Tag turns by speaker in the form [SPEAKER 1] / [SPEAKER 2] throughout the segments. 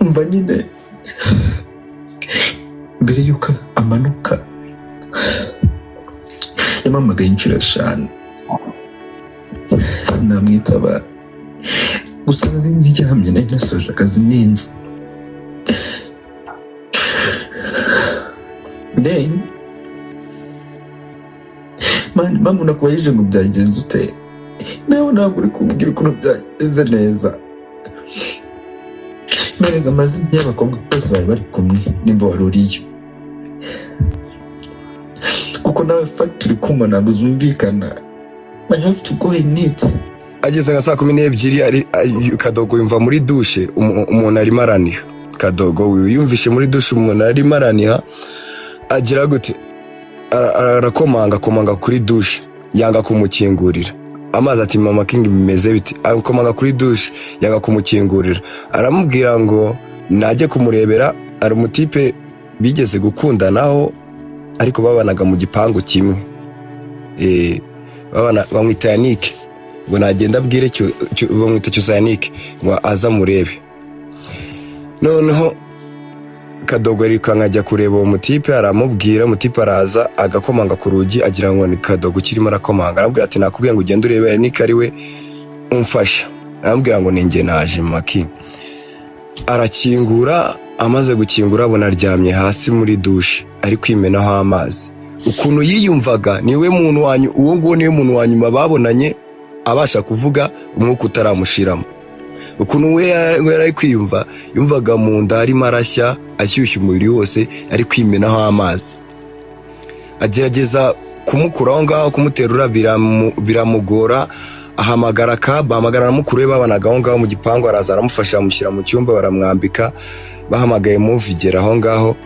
[SPEAKER 1] Umva nyine, mbere y'uko amanuka yampamagaye inshuro 5, sinamwitaba. Gusa nari ndyamye, nari nasoje akazi neza. Then man, impamvu nakubajije ngo byagenze ute, nawe ntabwo uri kumbwira ukuntu byagenze neza. Mpereza amazina y'abakobwa bose bari bari kumwe nimba wari uriyo, kuko nawe fagitire kuma ntabwo zumvikana. I have to go in it.
[SPEAKER 2] Ageze nka saa 12 Kadogo yumva muri dushe umuntu arimo araniha. Kadogo yumvishe muri dushe umuntu arimo araniha, agira gute? Arakomanga, akomanga kuri dushe, yanga kumukingurira. Amazi ati: "Mama King, bimeze bite?" Akomanga kuri dushe, yanga kumukingurira. Aramubwira ngo najye kumurebera. Hari umutipe bigeze gukundanaho, ariko babanaga mu gipangu kimwe. Babana, bamwita Yannick, ngo nagenda abwire bamwita Cyusa Yannick, ngo aze amurebe. Noneho Kadogo arirukanka ajya kureba uwo mutipe, aramubwira. Umutipe araza, agakomanga ku rugi, agira ngo ni Kadogo ukirimo arakomanga. Aramubwira ati: "Nakubwiye ngo ugende urebe Yannick ari we umfasha." Aramubwira ngo: "Ni njye, naje maki." Arakingura. Amaze gukingura, abona aryamye hasi muri dushe, ari kwimenaho amazi. Ukuntu yiyumvaga, niwe muntu wanyu uwo nguwo, niwe muntu wa nyuma babonanye abasha kuvuga, umwuka utaramushiramo. Ukuntu we yari ari kwiyumva, yumvaga mu nda arimo arashya, ashyushya umubiri wose, ari kwimenaho amazi. Agerageza kumukura aho ngaho, kumuterura biramugora. Ahamagara kaba, ahamagara na mukuru we babanaga aho ngaho mu gipangu, araza aramufasha, amushyira mu cyumba, baramwambika. Bahamagaye Move igera aho ngaho,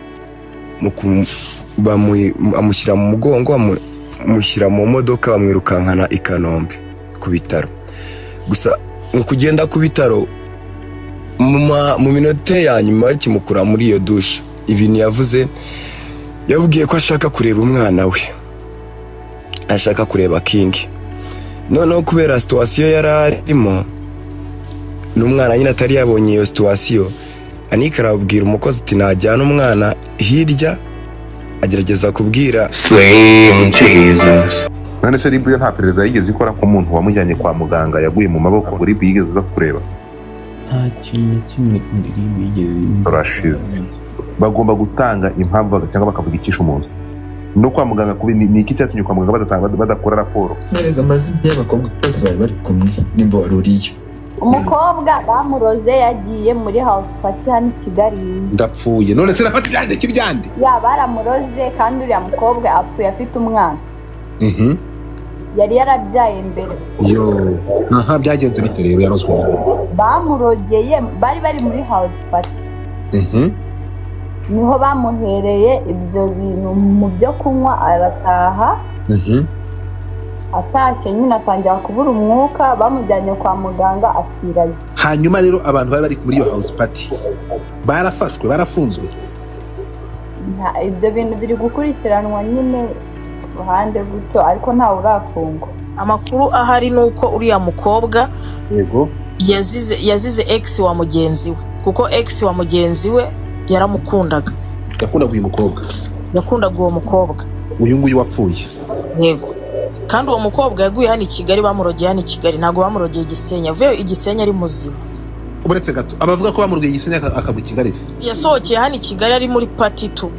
[SPEAKER 2] amushyira mu mugongo, amushyira mu modoka, bamwirukankana i Kanombe ku bitaro. Gusa mu kugenda ku bitaro, mu minota ya nyuma bakimukura muri iyo dushe, ibintu yavuze, yabwiye ko ashaka kureba umwana we, ashaka kureba King. Noneho kubera situation yari arimo n'umwana nyine atari yabonye iyo situation, Anika arabwira umukozi ati najyana umwana hirya. Agerageza kubwira
[SPEAKER 3] Slim Jesus.
[SPEAKER 4] None se RIB yo nta perereza yigeze ikora ku muntu wamujyanye kwa muganga yaguye mu maboko? RIB yigeze iza kureba?
[SPEAKER 5] Nta kintu na kimwe RIB yigeze.
[SPEAKER 4] Turashize. Bagomba gutanga impamvu cyangwa bakavuga icyishe umuntu. No kwa muganga ni iki cyatumye kwa muganga badakora raporo?
[SPEAKER 1] Mpereza amazina y'abakobwa bose bari bari kumwe nimba wari uriyo.
[SPEAKER 6] Umukobwa bamuroze yagiye muri house party hano i Kigali.
[SPEAKER 7] Ndapfuye! None se nafata ibyande k'ibyande?
[SPEAKER 6] Ya, baramuroze, kandi uriya mukobwa apfuye afite umwana yari yarabyaye mbere.
[SPEAKER 7] Yo, aha byagenze bite rero? Yarozwe?
[SPEAKER 6] Bamurogeye, bari bari muri house party, niho bamuhereye ibyo bintu mu byo kunywa, arataha. Atashye nyine atangira kubura umwuka, bamujyanye kwa muganga, apfirayo.
[SPEAKER 7] Hanyuma rero abantu bari bari muri iyo house party barafashwe, barafunzwe?
[SPEAKER 6] Ibyo bintu biri gukurikiranwa nyine ku ruhande gutyo, ariko ntawe urafungwa.
[SPEAKER 8] Amakuru ahari ni uko uriya mukobwa yazize ex wa mugenzi we, kuko ex wa mugenzi we yaramukundaga.
[SPEAKER 7] Yakundaga uyu mukobwa?
[SPEAKER 8] Yakundaga uwo mukobwa.
[SPEAKER 7] Uyu nguyu wapfuye?
[SPEAKER 8] Yego, kandi uwo mukobwa yaguye hano i Kigali, bamurogeye hano i Kigali, ntabwo bamurogeye i Gisenyi. Avuye i Gisenyi ari muzima.
[SPEAKER 7] Uretse gato, abavuga ko bamurogeye Gisenyi akagwa i Kigali se?
[SPEAKER 8] Yasohokeye hano i Kigali ari muri party tu,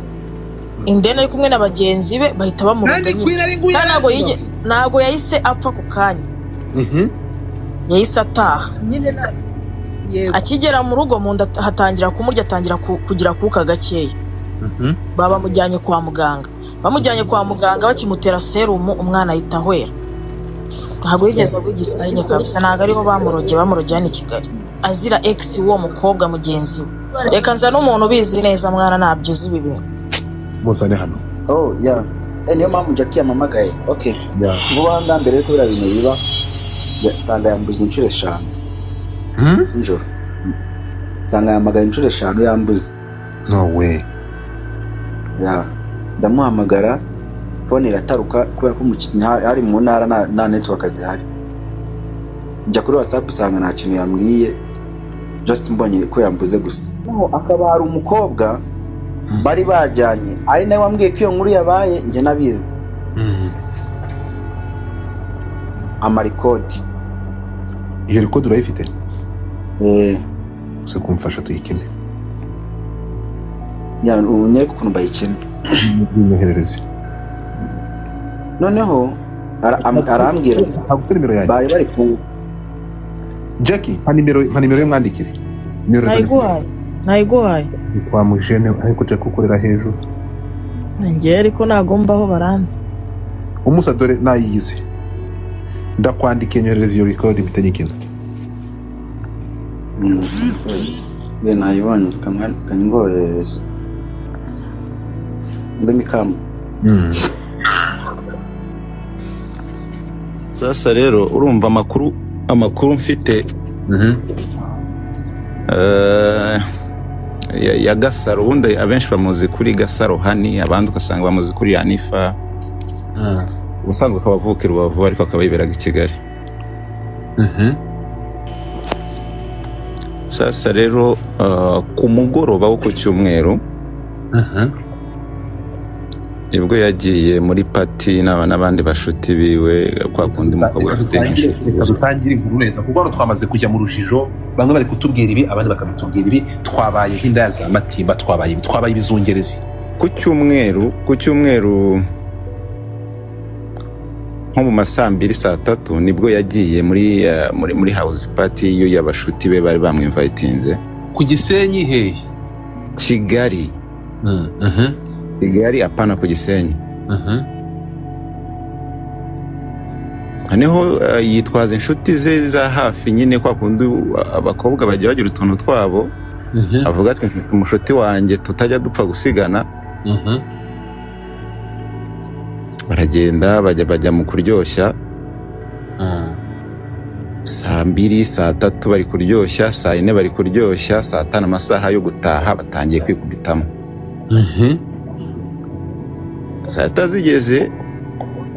[SPEAKER 8] indeni ari kumwe na bagenzi be, bahita bamuroga.
[SPEAKER 7] Kandi
[SPEAKER 8] nyine.
[SPEAKER 7] Queen ari nguyu.
[SPEAKER 8] Kandi ntabwo yahise apfa ku kanya, yahise ataha.
[SPEAKER 9] Nyine yego.
[SPEAKER 8] Akigera mu rugo, mu nda hatangira kumurya, atangira kugira akuka gakeya. Baba bamujyanye kwa muganga. Bamujyanye kwa muganga, bakimutera serumu, umwana ahita ahwera. Ntabwo yigeze agwa Igisenyi kabisa, ntabwo aribo bamurogeye. Bamurogeye hano i Kigali azira ex w'uwo mukobwa mugenzi we. Reka nza n'umuntu ubizi neza. Mwana, ntabyo uzi ibi bintu.
[SPEAKER 7] Muzane hano.
[SPEAKER 10] Oh yeah. Niyo mpamvu Jackie yamamagaye. Okay.
[SPEAKER 7] Yeah.
[SPEAKER 10] Vuba aha ngaha, mbere yuko biriya bintu biba, nsanga yambuze inshuro 5 nijoro. Nsanga yahamagaye inshuro 5 yambuze.
[SPEAKER 7] No way!
[SPEAKER 10] Yeah. Ndamuhamagara, phone irataruka kubera ko hari mu ntara, nta network zihari. Njya kuri WhatsApp, usanga nta kintu yambwiye. Just mbonye ko yambuze gusa. Noneho akaba hari umukobwa bari bajyanye, ari nawe wambwiye ko iyo nkuru yabaye, njye nabizi ama record.
[SPEAKER 4] Iyo record urayifite?
[SPEAKER 10] Eh.
[SPEAKER 4] Uze kumfasha tuyikine.
[SPEAKER 10] Ya, unyereke ukuntu bayikina.
[SPEAKER 4] Binyoherereze.
[SPEAKER 10] Noneho arambwira
[SPEAKER 4] Ntabwo ufite nimero yanjye?
[SPEAKER 10] Bari bari ku
[SPEAKER 4] Jackie, mpa nimero y'umwandikire. Nimero zanjye.
[SPEAKER 8] Nayiguhaye, nayiguhaye.
[SPEAKER 4] Ni kwa mujene, ariko Jackie ukorera hejuru.
[SPEAKER 8] Njyewe ariko ntago mbaho, baranzi.
[SPEAKER 4] Umusa, dore nayigize, ndakwandikiye, nyoherereza iyo record mpita nyikina.
[SPEAKER 10] Ye, nayibonye, kangoherereza. Ndemikamba.
[SPEAKER 11] Sasa rero urumva amakuru mfite ya Gasaro, ubundi abenshi bamuzi kuri Gasaro Hani, abandi ugasanga bamuzi kuri Hanifa. Ubusanzwe akaba avuka i Rubavu, ariko akaba yiberaga i Kigali. Sasa rero ku mugoroba wo ku cyumweru nibwo yagiye muri party n'abandi bashuti biwe, kwa kundi umukobwa afite inshuti.
[SPEAKER 7] Reka dutangire inkuru neza, kuko hano twamaze kujya mu rujijo. Bamwe bari kutubwira ibi, abandi bakabitubwira ibi. Twabaye nk'indaya za matimba, twabaye ibi, twabaye ibizungerezi.
[SPEAKER 11] Ku cyumweru nko mu ma saa 2, saa 3, nibwo yagiye muri house party yo y'abashuti be bari bamwinvitinze.
[SPEAKER 7] Ku Gisenyi hehe?
[SPEAKER 11] Kigali, Kigali, apana ku Gisenyi. Noneho yitwaza inshuti ze za hafi nyine, kwa kundi abakobwa bajya bagira utuntu twabo, avuga ati: "Mfite umushuti wanjye tutajya dupfa gusigana." Baragenda, bajya mu kuryoshya saa 2, saa 3 bari kuryoshya, saa 4 bari kuryoshya, saa 5 amasaha yo gutaha batangiye kwikubitamo. Saa 6 zigeze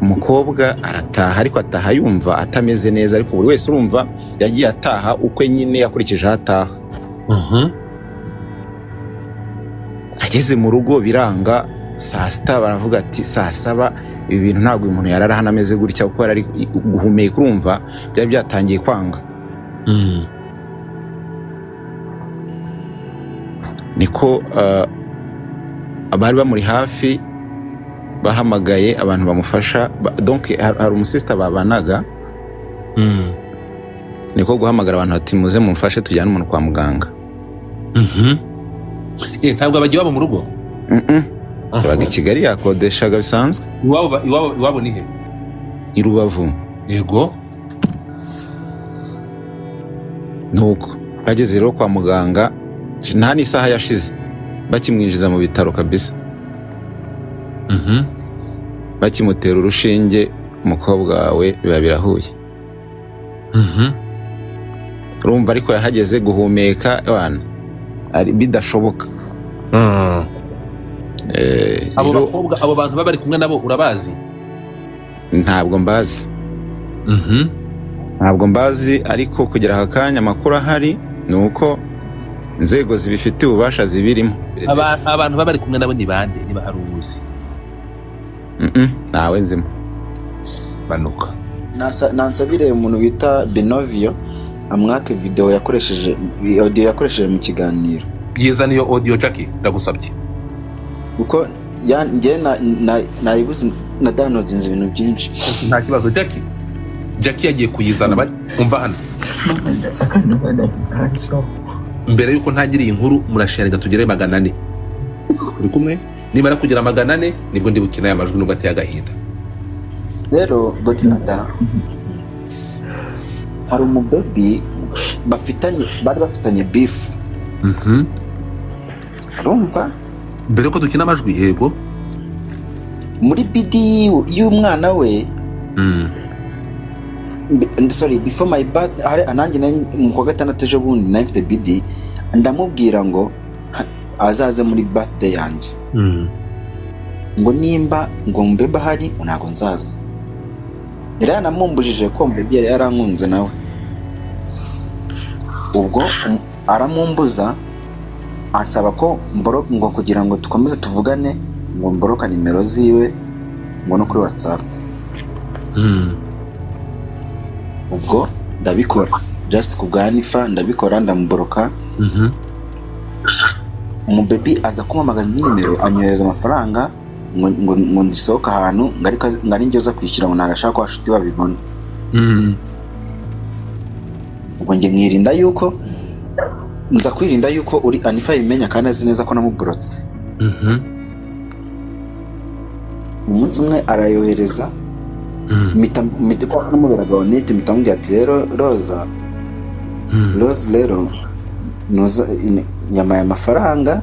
[SPEAKER 11] umukobwa arataha, ariko ataha yumva atameze neza, ariko buri wese urumva yagiye ataha ukwe nyine, yakurikije aho ataha. Ageze mu rugo biranga. Saa 6 baravuga ati: "Saa 7, ibi bintu ntabwo uyu muntu yarara hano ameze gutya," kuko yari ari guhumeka, urumva byari byatangiye kwanga. Niko abari bamuri hafi bahamagaye abantu bamufasha. Donc hari umusista babanaga, niko guhamagara abantu ati: "Muze mumfashe tujyane umuntu kwa muganga."
[SPEAKER 7] Ntabwo abajya iwabo mu rugo?
[SPEAKER 11] Yabaga i Kigali, yakodeshaga bisanzwe.
[SPEAKER 7] Iwabo ni he?
[SPEAKER 11] I Rubavu.
[SPEAKER 7] Yego.
[SPEAKER 11] Nuko bageze rero kwa muganga, nta n'isaha yashize bakimwinjiza mu bitaro kabisa, bakimutera urushinge, umukobwa wawe biba birahuye. Urumva ariko yahageze guhumeka abana ari bidashoboka.
[SPEAKER 7] Abo
[SPEAKER 11] Rero
[SPEAKER 7] bakobwa, abo bantu baba bari kumwe nabo urabazi?
[SPEAKER 11] Ntabwo mbazi, ntabwo mbazi, ariko kugera aka kanya amakuru ahari ni uko inzego zibifitiye ububasha zibirimo.
[SPEAKER 7] Abantu baba bari kumwe nabo ni bande, niba hari uwuzi?
[SPEAKER 11] Ntawe nzimo.
[SPEAKER 7] Banuka.
[SPEAKER 10] Nansabire umuntu bita Benovio amwake video yakoresheje, audio yakoresheje mu kiganiro.
[SPEAKER 7] Yiza niyo audio, Jackie, ndagusabye.
[SPEAKER 10] Kuko njye nayibuze, na downloadinze ibintu byinshi.
[SPEAKER 7] Nta kibazo, Jackie. Jackie yagiye kuyizana. Umva hano, mbere yuko ntangira iyi nkuru, murasharinga tugere 400. Turi kumwe? Nimara kugera 400 nibwo ndi bukina aya majwi, nubwo ateye agahinda.
[SPEAKER 10] Rero Godfather, hari umubebi bafitanye, bari bafitanye beef, urumva?
[SPEAKER 7] Mbere yuko dukina amajwi, yego.
[SPEAKER 10] Muri BD y'umwana we, sorry, before my birth, hari nanjye mu kwa gatandatu ejo bundi nari mfite BD, ndamubwira ngo azaze muri birthday yanjye, ngo nimba ngo mbebe ahari ntabwo nzaza. Yari yanamumbujije ko mbebe yari yarankunze nawe. Ubwo Aramumbuza, ansaba ko ngo kugira ngo dukomeze tuvugane ngo mboroka nimero ziwe ngo no kuri WhatsApp. Ubwo ndabikora just ku bwa Nifa, ndabikora, ndamuboroka. Umubebi aza kumpamagaza indi nimero, anyohereza amafaranga ngo ndisohoke ahantu, ngo ariko ngo ari njye uza kwishyura, ngo ntabwo ashaka ko abashuti babibona. Ubwo njye mwirinda yuko nza kwirinda yuko uri Anifa yimenya, kandi azi neza ko namuborotse. Umunsi umwe arayohereza, mpita kwa namuberaga honete, mpita mubwira ati: "Rero Roza, Rose, rero nuza nyama amafaranga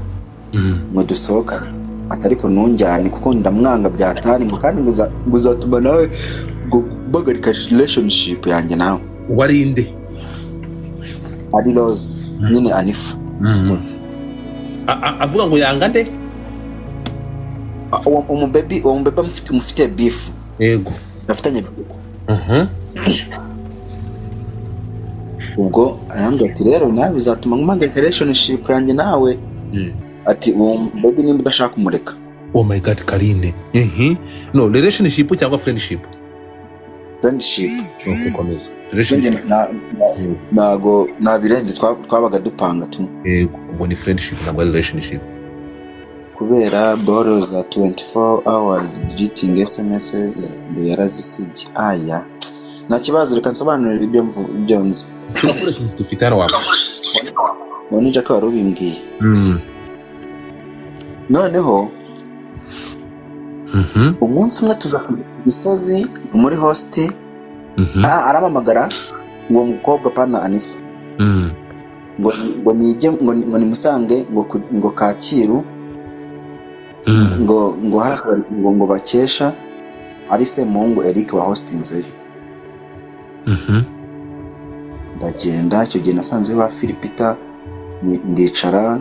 [SPEAKER 10] ngo dusohokane," ati: "Ariko ntunjyane kuko ndamwanga byatari," ngo kandi ngo uzatuma nawe ngo mpagarika relationship yanjye nawe.
[SPEAKER 7] Warinde?
[SPEAKER 10] Ari Rose nyine, Anifa.
[SPEAKER 7] Avuga ngo yanga nde?
[SPEAKER 10] Uwo mubebi umufitiye beef. Bafitanye beef. Ubwo arambwira ati: "Rero nawe bizatuma mpagarika relationship yanjye nawe," ati: "Uwo mubebi nimba udashaka kumureka."
[SPEAKER 7] Oh my God, Karine. No relationship cyangwa friendship?
[SPEAKER 10] Friendship.
[SPEAKER 7] Okay, komeza.
[SPEAKER 10] Njye ntago nabirenze, twabaga dupanga tu.
[SPEAKER 7] Yego, ubwo ni friendship, ntabwo ari relationship.
[SPEAKER 10] Kubera boro za 24 hours deleting SMSs ngo yarazisibye. Aya, nta kibazo, reka nsobanurire ibyo nzi.
[SPEAKER 7] Turakoresha dufite hano waba.
[SPEAKER 10] Uwo ni Jack wari ubimbwiye. Noneho umunsi umwe tuza ku Gisozi muri host, arampamagara uwo mukobwa, pana Anifa, ngo nige ngo nimusange ngo Kacyiru, ngo hari akabari ngo bakesha ari Semuhungu Eric wa hostinzeyo. Ndagenda. Icyo gihe nasanze wa Philipita, ndicara,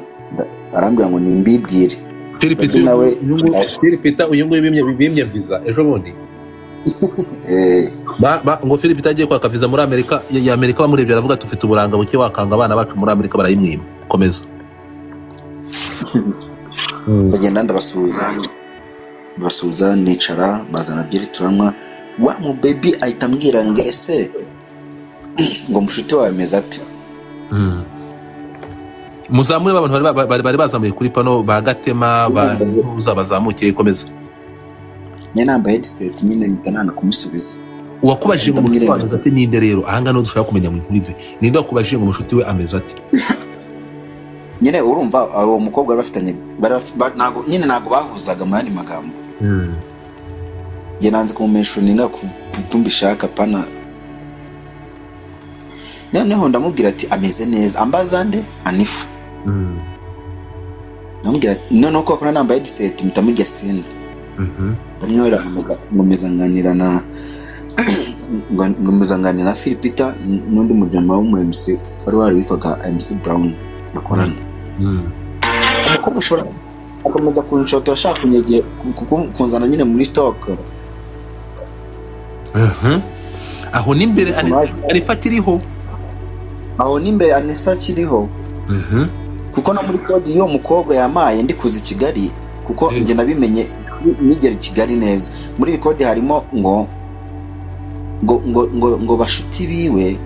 [SPEAKER 10] arambwira ngo nimbibwire.
[SPEAKER 7] Philipita?
[SPEAKER 10] Undi nawe.
[SPEAKER 7] Philipita uyu nguyu bimye visa ejo bundi.
[SPEAKER 10] Eh.
[SPEAKER 7] Ngo Philipita agiye kwaka visa muri Amerika ya Amerika, bamurebye aravuga ati: "Ufite uburanga buke, wakanga abana bacu muri Amerika." Barayimwima. Komeza.
[SPEAKER 10] Ndagenda, ndabasuhuza, nicara, bazana byeri turanywa. Wa mu baby ahita ambwira ngo: "Ese," ngo, "mushuti wawe ameze ate?"
[SPEAKER 7] Muzamure abantu bari bazamuye kuri pano ba Gatema, ba Ntuza, bazamukiye. Komeza.
[SPEAKER 10] Niyo nambaye headset nyine, mpita nanga kumusubiza.
[SPEAKER 7] Uwakubajije ngo mushuti wawe
[SPEAKER 10] Ndamwirengagiza.
[SPEAKER 7] ameze ate ninde? Rero ahangaha niho dushobora kumenya ngo inkuru ive. Ninde wakubajije ngo mushuti we ameze ate?
[SPEAKER 10] Nyine urumva uwo mukobwa bari bafitanye, ntago nyine, ntago bahuzaga. Mu yandi magambo, njye nanze kumumentioninga kuko mbishaka pana. Noneho ndamubwira ati: "Ameze neza." Ambaza nde? Anifa. Ndamubwira ati, noneho ko akora nambaye headset, mpita murya sine, ndamwihorera, nkomeza nganira na Philipita n'undi mujama w'umu MC wari wari witwaga MC Brown bakorana. Umukobwa ushobora akomeza kunshotora, ashaka kunyegera, kunzana nyine muri talk.
[SPEAKER 7] Aho n'imbere Anifa akiriho?
[SPEAKER 10] Aho n'imbere Anifa akiriho, kuko no muri code y'uwo mukobwa yamaye ndi kuza i Kigali, kuko njye nabimenye nigera i Kigali neza, muri iri code harimo ngo bashuti biwe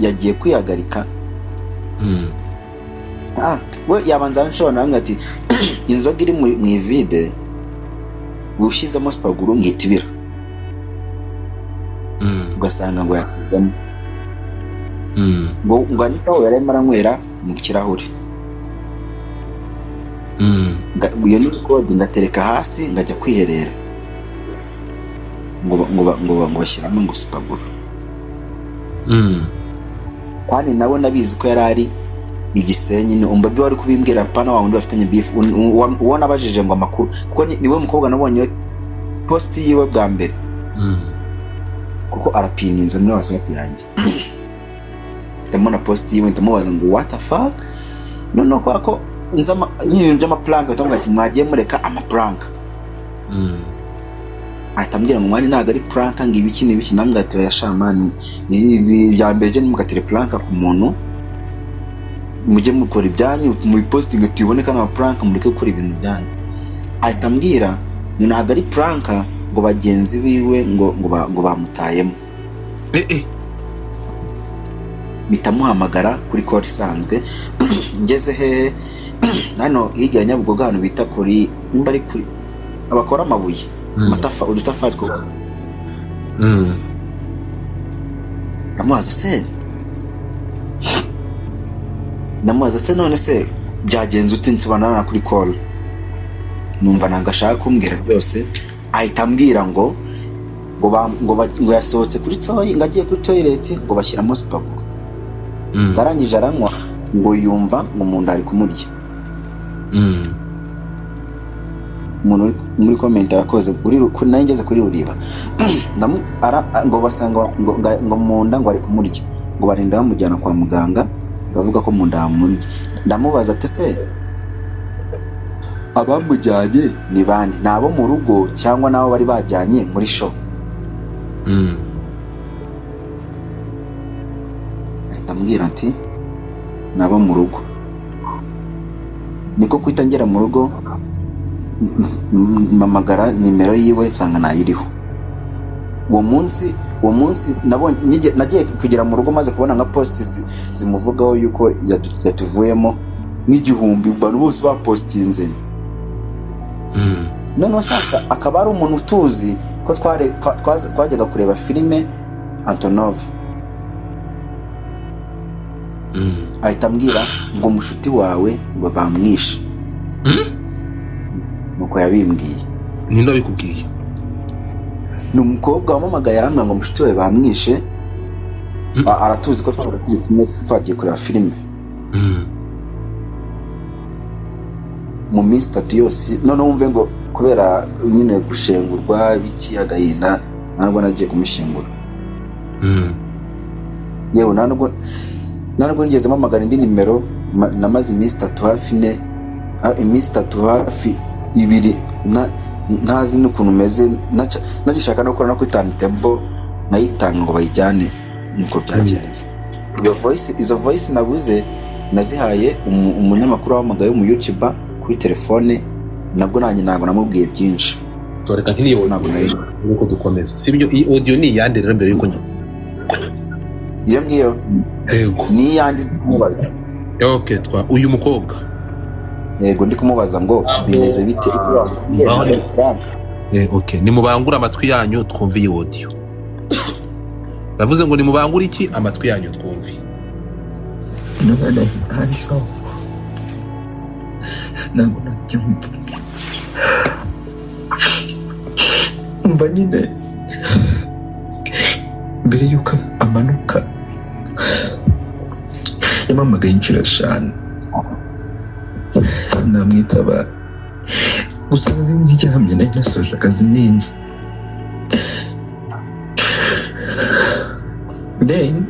[SPEAKER 10] yagiye kwihagarika. Ah, we yabanza nshobora namwe ati: "Inzoga iri mu ivide ushyizemo super glue ngihita ibira." Ugasanga ngo yashyizemo ngo Anifa we yari arimo aranywera mu kirahure. Iyo ni code, ngatereka hasi ngajya kwiherera, ngo bashyiramo ngo super glue. Kandi nawe nabizi ko yari ari i Gisenyi. Ni umbabi wari kubimbwira, pana wa wundi bafitanye beef, uwo nabajije ngo amakuru, kuko niwe mukobwa nabonye post yiwe bwa mbere, kuko arapininze muri WhatsApp yanjye. Ndamubona post yiwe, ndamubaza ngo: "What the fuck?" Noneho kubera ko nzi nk'ibintu by'amaprank, bahita bamubwira ati: "Mwagiye mureka amaprank." Ahita ambwira ngo: "Mwani, ntabwo ari prank," ngo ibiki n'ibiki. Ndamubwira ati: "Oya sha man, ibi bya mbere byo ntimugatere prank ku muntu." Mujye mukora ibyanyu mubipostinga tubibone ko ari ama prank, mureke gukora ibintu byanyu. Ahita ambwira ngo ntabwo ari prank, ngo bagenzi biwe ngo bamutayemo. Mpita muhamagara kuri call isanzwe. Ngeze hehe? Hano hirya ya Nyabugogo, ahantu bita kuri, nimba ari kuri abakora amabuye, amatafa, udutafari two. Ndamubaza se none se byagenze ute? Nsobanura kuri call, numva ntabwo ashaka kumbwira byose. Ahita ambwira ngo ngo yasohotse kuri toyi, ngo agiye kuri toilet, ngo bashyiramo supaguru, arangije aranywa, ngo yumva ngo mu nda ari kumurya. Umuntu uri muri comment arakoze, uri nayo ngeze kuri ruriba, ngo basanga ngo mu nda ngo ari kumurya, ngo barinda bamujyana kwa muganga, bavuga ko mu nda hamurya. Ndamubaza ati se abamujyanye ni bande? Ni abo mu rugo cyangwa n'abo bari bajyanye muri show? Ahita ambwira ati ni abo mu rugo. Niko kuhita ngera mu rugo, mpamagara nimero yiwe nsanga ntayiriho. Uwo munsi nabonye nagiye kugera mu rugo maze kubona nka post zimuvugaho yuko yatuvuyemo nk'igihumbi, abantu bose bapostinze. Noneho sasa akaba ari umuntu utuzi ko twajyaga kureba filime Antonov. Ahita ambwira ngo mushuti wawe ngo bamwishe. Nuko yabimbwiye.
[SPEAKER 7] Ninde wabikubwiye?
[SPEAKER 10] Ni umukobwa wamamagaye arambwira ngo mushuti wawe bamwishe. Aratuzi ko twagiye kureba filime. Mu minsi itatu yose, noneho wumve ngo kubera nyine gushengurwa biki agahinda, ntabwo nagiye kumushingura. Yewe ntabwo nigeze mpamagara indi nimero, namaze iminsi itatu hafi ine, iminsi itatu hafi ibiri ntazi n'ukuntu meze, nagishaka no gukora no kuri timetable nkayitanga ngo bayijyane. Nuko byagenze. Izo voice nabuze nazihaye umunyamakuru wahamagaye mu YouTuber kuri telefone, nabwo nanjye ntabwo namubwiye byinshi.
[SPEAKER 7] Reka nk'iyo ntabwo nuko dukomeza. Si ibyo, iyi audio ni iyande rero mbere yuko
[SPEAKER 10] iyo ngiyo
[SPEAKER 7] yego
[SPEAKER 10] ni iyanjye kumubaza.
[SPEAKER 7] Okay, twa uyu mukobwa
[SPEAKER 10] yego ndi kumubaza ngo bimeze bite.
[SPEAKER 7] Okay, nimubangura amatwi yanyu twumve iyi audio. Bavuze ngo nimubangure iki amatwi yanyu twumve.
[SPEAKER 1] Ntabwo nabyumva. Umva nyine mbere yuko amanuka yamamagaye inshuro 5, sinamwitaba. Gusa nari nkiryamye, nari nasoje akazi neza. Then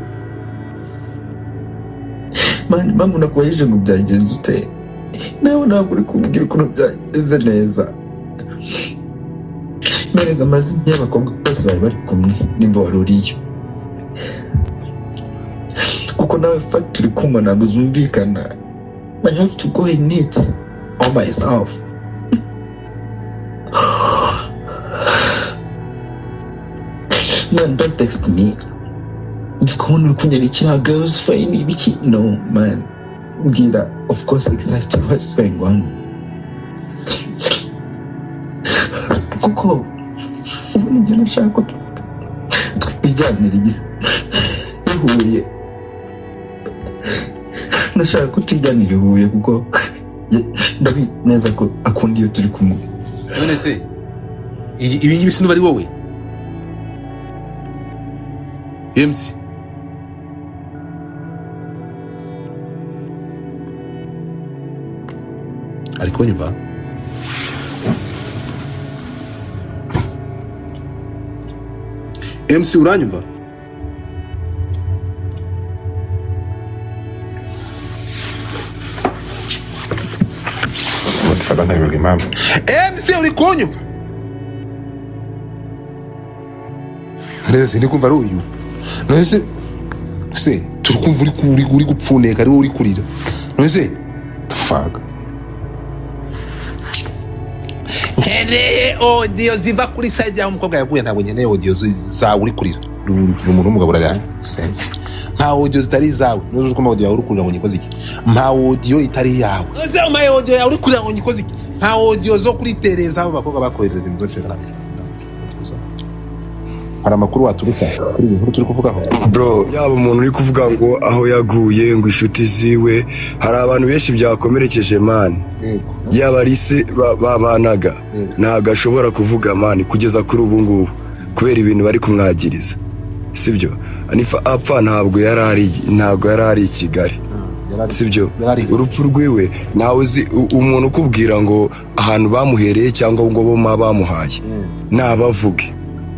[SPEAKER 1] man, impamvu nakubajije ngo byagenze ute, nawe ntabwo uri kumbwira ukuntu byagenze neza. Mpereza amazina y'abakobwa bose bari bari kumwe nimba wari uriyo, kuko nawe fact uri kumva ntabwo zumvikana. I have to go in it all myself. Man, don't text me. Ndikubona uri kunyandikira girls fine ibiki. No man, mbwira of course exactly what's going on, kuko ubu nibyo nashaka ko twijyanira i Huye. Nashaka ko twijyanira i Huye kuko ndabizi neza ko akunda iyo turi kumwe.
[SPEAKER 7] None se ibi ngibi sinuba ari wowe MC? Ari kunyumva? MC uranyumva? MC uri kunyumva? Neza sindi kumva ari uyu. None se turi kumva uri gupfuneka ari wowe uri kurira.
[SPEAKER 4] Ntuzi the fuck. Nkeneye audio ziva kuri side yaho umukobwa yaguye, ntabwo nkeneye audio zawe uri kurira. Uri umuntu w'umugabo, urarira sense. Nta audio zitari izawe. Nuzi ko audio yawe uri kurira ngo nyikoze iki? Nta audio itari iyawe. Ese umpaye audio yawe uri kurira ngo nyikoze iki? Nta audio zo kuri Tereza, abo bakobwa bakohereje inzo nshingano. Hari amakuru waturusha kuri iyi nkuru turi kuvugaho?
[SPEAKER 2] Bro, yaba umuntu uri kuvuga ngo aho yaguye, ngo inshuti ziwe, hari abantu benshi byakomerekeje, man. Yaba ari se babanaga, ntabwo ashobora kuvuga, man, kugeza kuri ubu ngubu, kubera ibintu bari kumwagiriza, sibyo? Anifa apfa ntabwo yari ari i Kigali, sibyo? Urupfu rwiwe ntawe uzi. Umuntu ukubwira ngo ahantu bamuhereye cyangwa ngo bo bamuhaye, nabavuge,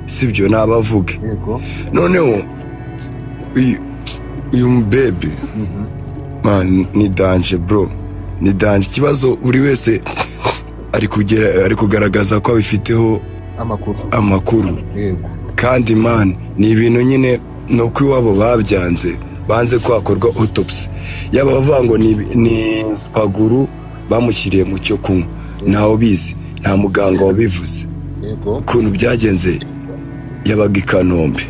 [SPEAKER 2] sibyo? Nabavuge. Noneho uyu mubebe, man, ni danger, bro, ni danger. Ikibazo, buri wese ari kugaragaza ko abifiteho
[SPEAKER 4] amakuru.
[SPEAKER 2] Amakuru. Kandi, man, ni ibintu nyine ni uko iwabo babyanze, banze ko hakorwa autopsy. Yaba bavuga ngo ni paguru bamushyiriye mu cyo kunywa, ntawe ubizi, nta muganga wabivuze ukuntu byagenze. Yabaga i Kanombe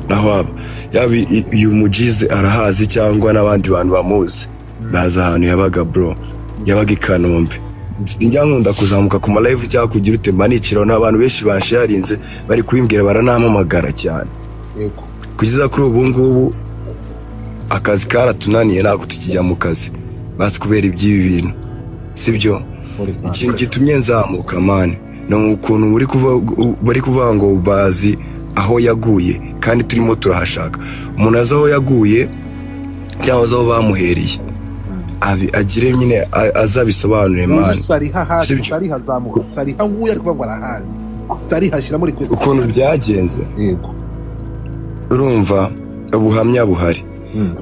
[SPEAKER 2] aho aba, yaba uyu mujize arahazi cyangwa n'abandi bantu bamuzi bazi ahantu yabaga. Bro, yabaga i Kanombe. Sinjya nkunda kuzamuka ku ma live cyangwa kugira ute, mba niciraho n'abantu benshi bansharinze, bari kubimbwira, baranampamagara cyane. Kugeza kuri ubu ngubu akazi karatunaniye, ntabwo tukijya mu kazi basi kubera iby'ibi bintu, sibyo? Ikintu gitumye nzamuka, man, ni ukuntu bari kuvuga ngo bazi aho yaguye kandi turimo turahashaka. Umuntu azi aho yaguye cyangwa azi aho bamuhereye, agire nyine azabisobanure, man.
[SPEAKER 4] Sariha hazi.
[SPEAKER 2] Sibyo?
[SPEAKER 4] Sariha, zamuka. Sariha nguyu ari kuvuga ngo arahazi. Sariha, shyiramo request.
[SPEAKER 2] Ukuntu byagenze, urumva ubuhamya buhari,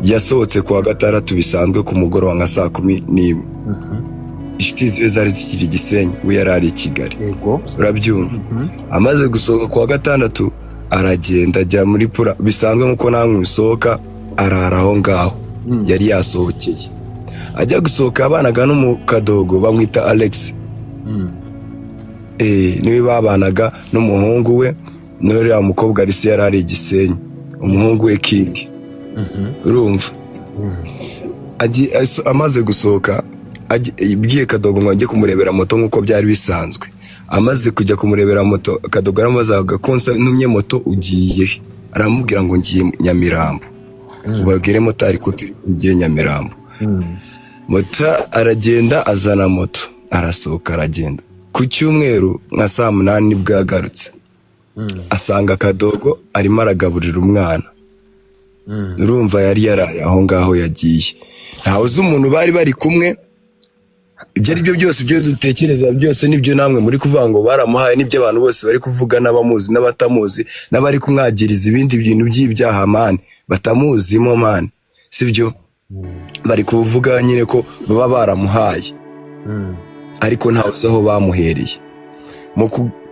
[SPEAKER 2] yasohotse kuwa gatandatu bisanzwe ku mugoroba nka saa 11. Inshuti ziwe zari zikiri i Gisenyi, we yari ari i Kigali. Urabyumva, amaze gusohoka kuwa gatandatu aragenda ajya muri pura bisanzwe nk'uko namwe musohoka, arara aho ngaho yari yasohokeye. Ajya gusohoka yabanaga n'umukadogo bamwita Alex. Niwe babanaga n'umuhungu we, n'uriya mukobwa Alice yari ari i Gisenyi, umuhungu we King. Urumva, amaze gusohoka ibwiye Kadogo ngo ajye kumurebera moto nk'uko byari bisanzwe. Amaze kujya kumurebera moto, Kadogo aramubaza ko ntumye moto ugiye he? Aramubwira ngo ngiye Nyamirambo, ubabwire motari ko tugiye Nyamirambo. Moto aragenda azana moto, arasohoka aragenda. Ku cyumweru nka saa 8 nibwo yagarutse, asanga Kadogo arimo aragaburira umwana. Urumva yari yaraye aho ngaho yagiye, ntawe uzi umuntu bari bari kumwe. Ibyo ari byo byose, ibyo dutekereza byose nibyo namwe muri kuvuga ngo baramuhaye, nibyo abantu bose bari kuvuga, n'abamuzi n'abatamuzi, n'abari kumwagiriza ibindi bintu by'ibyaha, man, batamuzimo, man, sibyo? Bari kuvuga nyine ko baba baramuhaye, ariko ntawe uzi aho bamuhereye.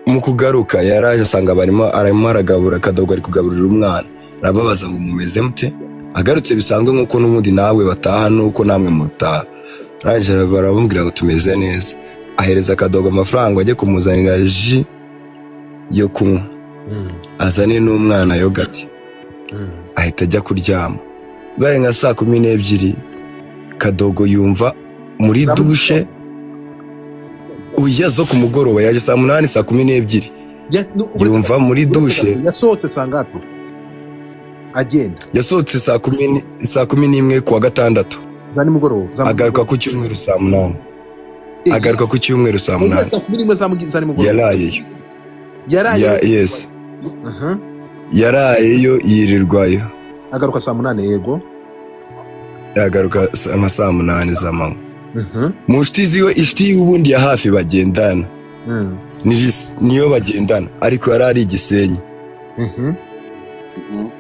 [SPEAKER 2] Mu kugaruka yaraje asanga barimo, arimo aragabura, Kadogo ari kugaburira umwana, arababaza ngo mumeze mute? Agarutse bisanzwe nk'uko n'ubundi nawe bataha, n'uko namwe mutaha. Arangije baramubwira ngo tumeze neza. Ahereza Kadogo amafaranga ngo ajye kumuzanira jus yo kunywa, azane n'umwana yogurt, ahita ajya kuryama. Bibaye nka saa 12, Kadogo yumva muri douche. Uya zo ku mugoroba, yaje saa 8, saa 12 yumva muri douche.
[SPEAKER 4] Yasohotse saa ngapi agenda?
[SPEAKER 2] Yasohotse saa 11 kuwa gatandatu.
[SPEAKER 4] Za nimugoroba
[SPEAKER 2] Agaruka ku cyumweru saa 8, agaruka ku cyumweru saa 8.
[SPEAKER 4] Saa 11 za nimugoroba?
[SPEAKER 2] Yarayeyo.
[SPEAKER 4] Yaraye?
[SPEAKER 2] Yes. Yarayeyo, yirirwayo.
[SPEAKER 4] Agaruka saa 8, yego.
[SPEAKER 2] Yagaruka nka saa 8 z'amanywa. Mu nshuti ziwe, inshuti y'ubundi ya hafi bagendana niyo bagendana, ariko yari ari i Gisenyi.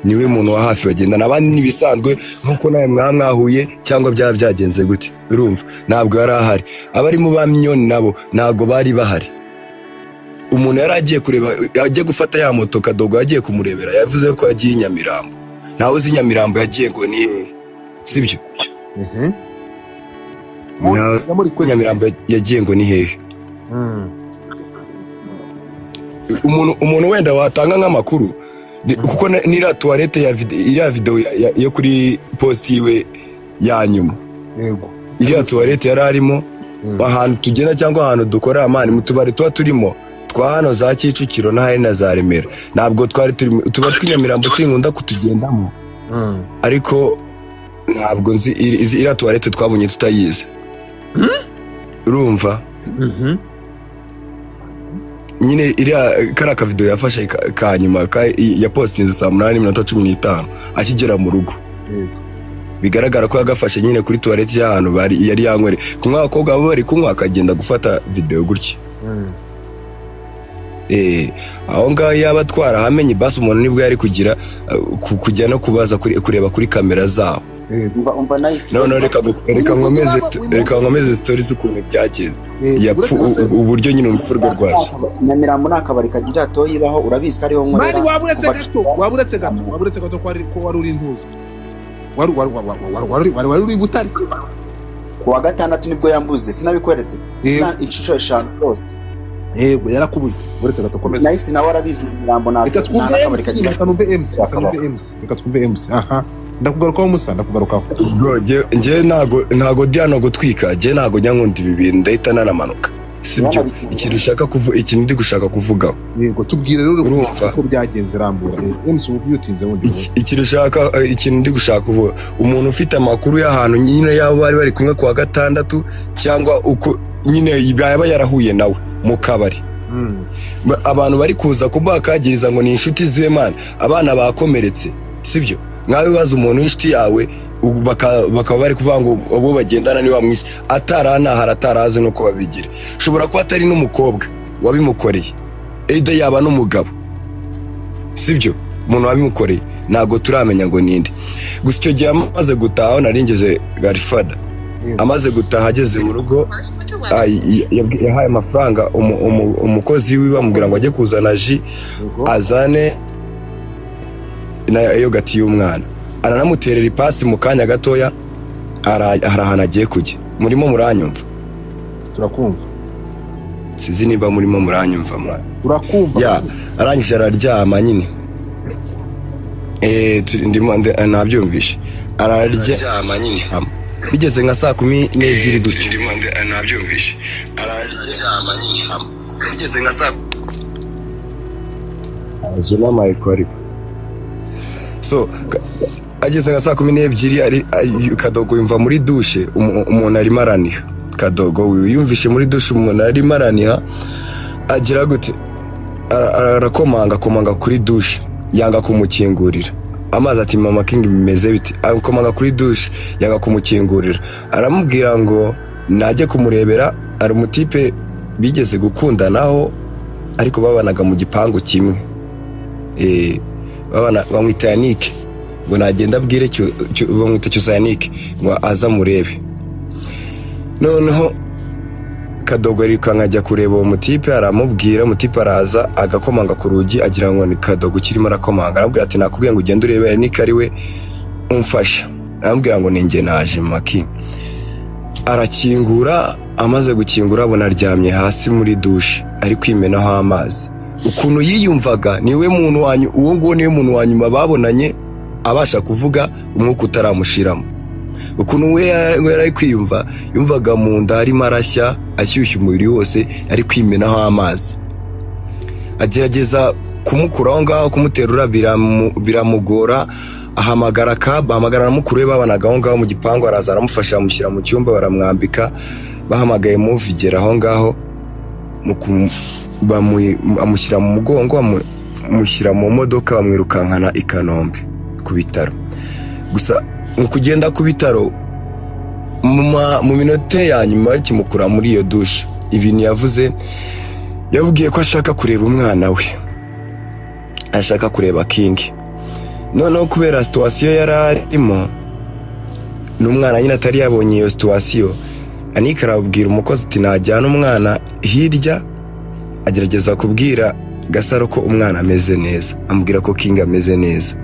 [SPEAKER 2] Niwe muntu wa hafi bagendana, abandi ntibisanzwe nk'uko nawe mwaba mwahuye cyangwa byaba byagenze gute. Urumva ntabwo yari ahari, abarimo ba Minyoni nabo ntabwo bari bahari. Umuntu yari agiye kureba, agiye gufata ya moto Kadogo yagiye kumurebera, yavuze ko yagiye i Nyamirambo. Ntawe uzi Nyamirambo yagiye ngo ni hehe, sibyo? Nyamirambo yagiye ngo ni hehe? Umuntu wenda watanga nk'amakuru, kuko niriya toilette ya iriya video yo kuri post yiwe ya nyuma,
[SPEAKER 4] yego,
[SPEAKER 2] iriya toilette yari arimo, ahantu tugenda cyangwa ahantu dukora amani mu tubari tuba turimo twa hano za Kicukiro n'ahari na za Remera, ntabwo twari turimo tuba tw'inyamirambo, sinkunda kutugendamo, ariko ntabwo nzi iriya toilette twabonye tutayizi, urumva? Nyine iriya kariya kavido yafashe ka nyuma yapostinze saa 8:15 akigera mu rugo, bigaragara ko yagafashe nyine kuri toilette y'ahantu bari yari yanywere kunywa, abakobwa baba bari kunywa akagenda gufata video gutya. Aho ngaho yaba twarahamenye basi umuntu nibwo yari kugira kujya no kubaza kureba kuri kamera zaho.
[SPEAKER 10] Umva nice.
[SPEAKER 2] No, reka nkomeze stories z'ukuntu byagenze. Uburyo nyine urupfu rwe rwaje.
[SPEAKER 10] Nyamirambo ni akabari kagira toyi ibaho, urabizi ko ariho nkorera.
[SPEAKER 4] Mani waburetse gato ko wari uri ntuzi. Wari uri Butare.
[SPEAKER 10] Kuwa gatandatu nibwo yambuze, sinabikweretse. Inshuro 5 zose.
[SPEAKER 4] Yego yarakubuze, uretse gato komeza.
[SPEAKER 10] Nice nawe arabizi Nyamirambo
[SPEAKER 4] na akabari kagira. Reka twumve MC. Aha. Ndakugarukaho Musa, ndakugarukaho.
[SPEAKER 2] Bro, nje ntago Diana gutwika, nje ntago nyankunda ibi bintu, ndahita nanamanuka. Sibyo, ikintu ushaka kuvuga, ikintu ndi gushaka kuvugaho.
[SPEAKER 4] Yego, tubwire rero uko byagenze, rambura. MC ubyutinze wundi.
[SPEAKER 2] Ikintu ndi gushaka kuvuga, umuntu ufite amakuru y'ahantu nyine yabo bari kumwe kuwa gatandatu cyangwa uko nyine yaba yarahuye nawe mu kabari. Abantu bari kuza kubakagiriza ngo ni inshuti ziwe man, abana bakomeretse, sibyo? Nkawe baza umuntu w'inshuti yawe bakaba bari kuvuga ngo abo bagendana ni wamwishe, ataranahara atarazi nuko babigira. Ushobora kuba atari n'umukobwa wabimukoreye, either yaba n'umugabo, sibyo? Umuntu wabimukoreye ntago turamenya ngo ninde. Gusa icyo gihe amaze gutaha naringeze Garifada, amaze gutaha ageze mu rugo yahaye amafaranga umukozi wiwe bamubwira ngo ajye kuzana ji azane na yogati y'umwana, aranamuterera ipasi mu kanya gatoya, hari ahantu agiye kujya. Murimo muranyumva?
[SPEAKER 4] Turakumva.
[SPEAKER 2] Sizi niba murimo muranyumva mwana.
[SPEAKER 4] Turakumva.
[SPEAKER 2] Ya, arangije araryama nyine. Ndimo nabyumvishe. Araryama nyine. Bigeze nka saa 12 gutyo. Ndimo nabyumvishe. Araryama nyine. Bigeze nka saa Jema Michael. So ageze nka saa 12 ari Kadogo yumva muri douche umuntu arimo araniha. Kadogo yumvishe muri douche umuntu arimo araniha, agira gute? Arakomanga komanga kuri douche, yanga kumukingurira. Amazi ati mama King bimeze bite? Akomanga kuri douche yanga kumukingurira. Aramubwira ngo najye kumurebera, ari umutipe bigeze gukundanaho ariko babanaga mu gipangu kimwe. Babana bamwita Yannick, ngo nagenda abwire bamwita Cyusa Yannick ngo aza murebe. Noneho Kadogo arirukanka ajya kureba uwo mutipe, aramubwira, umutipe araza agakomanga ku rugi agira ngo ni Kadogo kirimo arakomanga, aramubwira ati nakubwiye ngo ugende urebe Yannick ari we umfasha. Aramubwira ngo ninjye naje maki. Arakingura, amaze gukingura abona aryamye hasi muri douche ari kwimenaho amazi. Ukuntu yiyumvaga niwe muntu wanyu, uwo nguwo niwe muntu wa nyuma babonanye abasha kuvuga umwuka utaramushiramo. Ukuntu we yari kwiyumva, yumvaga mu nda arimo arashya, ashyushya umubiri wose, ari kwimenaho amazi. Agerageza kumukura aho ngaho, kumuterura biramugora, ahamagara kab, ahamagara na mukuru we babanaga aho ngaho mu gipangu, araza aramufasha amushyira mu cyumba baramwambika, bahamagaye muvigera aho ngaho amushyira mu mugongo, amushyira mu modoka, bamwirukankana i Kanombe ku bitaro. Gusa mu kugenda ku bitaro mu minota ya nyuma kimukura muri iyo douche, ibintu yavuze, yabwiye ko ashaka kureba umwana we, ashaka kureba King. Noneho kubera situation yari arimo n'umwana nyine atari yabonye iyo situation, Anika arabwira umukozi ati najyana umwana hirya, agerageza kubwira Gasaro ko umwana ameze neza, amubwira ko King ameze neza,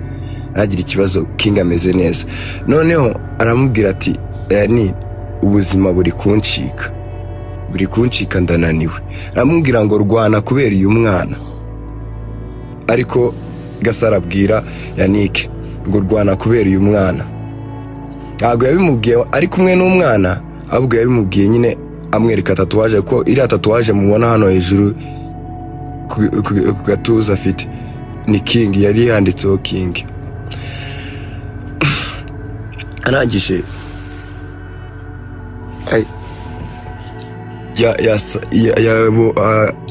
[SPEAKER 2] aragira ikibazo King ameze neza. Noneho aramubwira ati ni Ubuzima buri kuncika, buri kuncika, ndananiwe. Aramubwira ngo rwana kubera uyu mwana. Ariko Gasaro abwira Yannick ngo rwana kubera uyu mwana. Ntabwo yabimubwiye ari kumwe n'umwana, ahubwo yabimubwiye nyine amwereka tatouage, ko iriya tatouage mubona hano hejuru ku gatuza afite ni King, yari yanditseho King. Arangije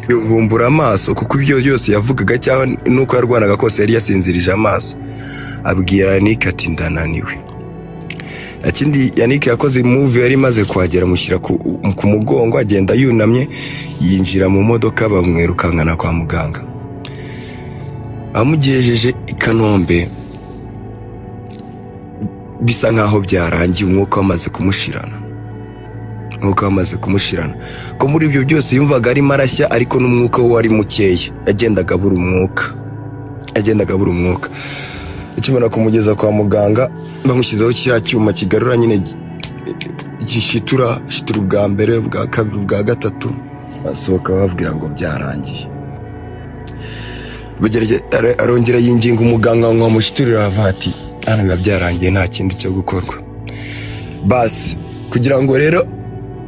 [SPEAKER 2] yabumbura amaso, kuko ibyo byose yavugaga cyangwa nuko yarwanaga kose yari yasinzirije amaso. Abwira Yannick ati ndananiwe. Ikindi Yannick yakoze move, yari imaze kuhagera, amushyira ku mugongo, agenda yunamye, yinjira mu modoka, bamwirukankana kwa muganga. Amugejeje i Kanombe bisa nkaho byarangiye, umwuka wamaze kumushirana, umwuka wamaze kumushirana. Ko muri ibyo byose yumvaga arimo arashya, ariko n'umwuka we wari mukeya, yagendaga abura umwuka, yagendaga abura umwuka. Akimara kumugeza kwa muganga, bamushyizeho kiriya cyuma kigarura nyine, gishitura shitura ubwa mbere, ubwa kabiri, ubwa gatatu, basohoka bababwira ngo byarangiye. Arongera yinginga umuganga ngo amushiturire, aravuga ati hano biba byarangiye, nta kindi cyo gukorwa. Basi kugira ngo rero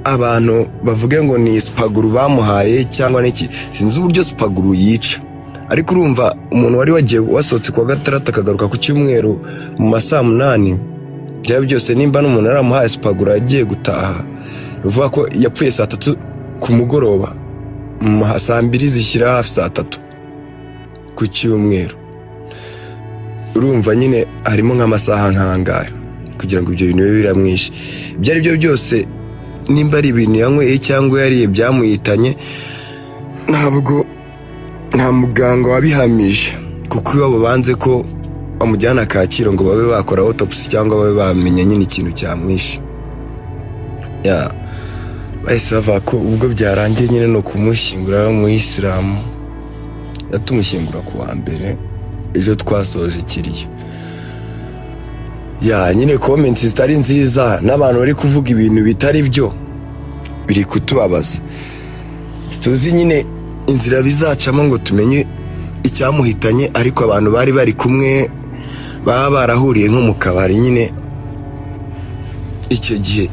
[SPEAKER 2] abantu bavuge ngo ni sipaguru bamuhaye cyangwa n'iki, sinzi uburyo sipaguru yica, ariko urumva umuntu wari wagiye wasohotse kuwa gatandatu akagaruka ku cyumweru mu ma saa 8, byaba byose nimba n'umuntu yaramuhaye sipaguru agiye gutaha, bivuga ko yapfuye saa 3 ku mugoroba, mu saa 2 zishyira hafi saa 3 ku cyumweru. Urumva nyine harimo nk'amasaha nk'angahe kugira ngo ibyo bintu bibe biramwishe. Ibyo ari byo byose nimba ari ibintu yanyweye cyangwa yariye byamuhitanye, ntabwo nta muganga wabihamije, kuko iwabo banze ko bamujyana Kacyiru ngo babe bakora autopsy cyangwa babe bamenya nyine ikintu cyamwishe. Ya bahise bavuga ko ubwo byarangiye nyine no kumushyingura mu Isilamu, yatumushyingura ku wa mbere, ejo twasoje kiriya. Ya nyine comments zitari nziza n'abantu bari kuvuga ibintu bitari byo biri kutubabaza. Tuzi nyine inzira bizacamo ngo tumenye icyamuhitanye, ariko abantu bari bari kumwe baba barahuriye nko mu kabari nyine icyo gihe,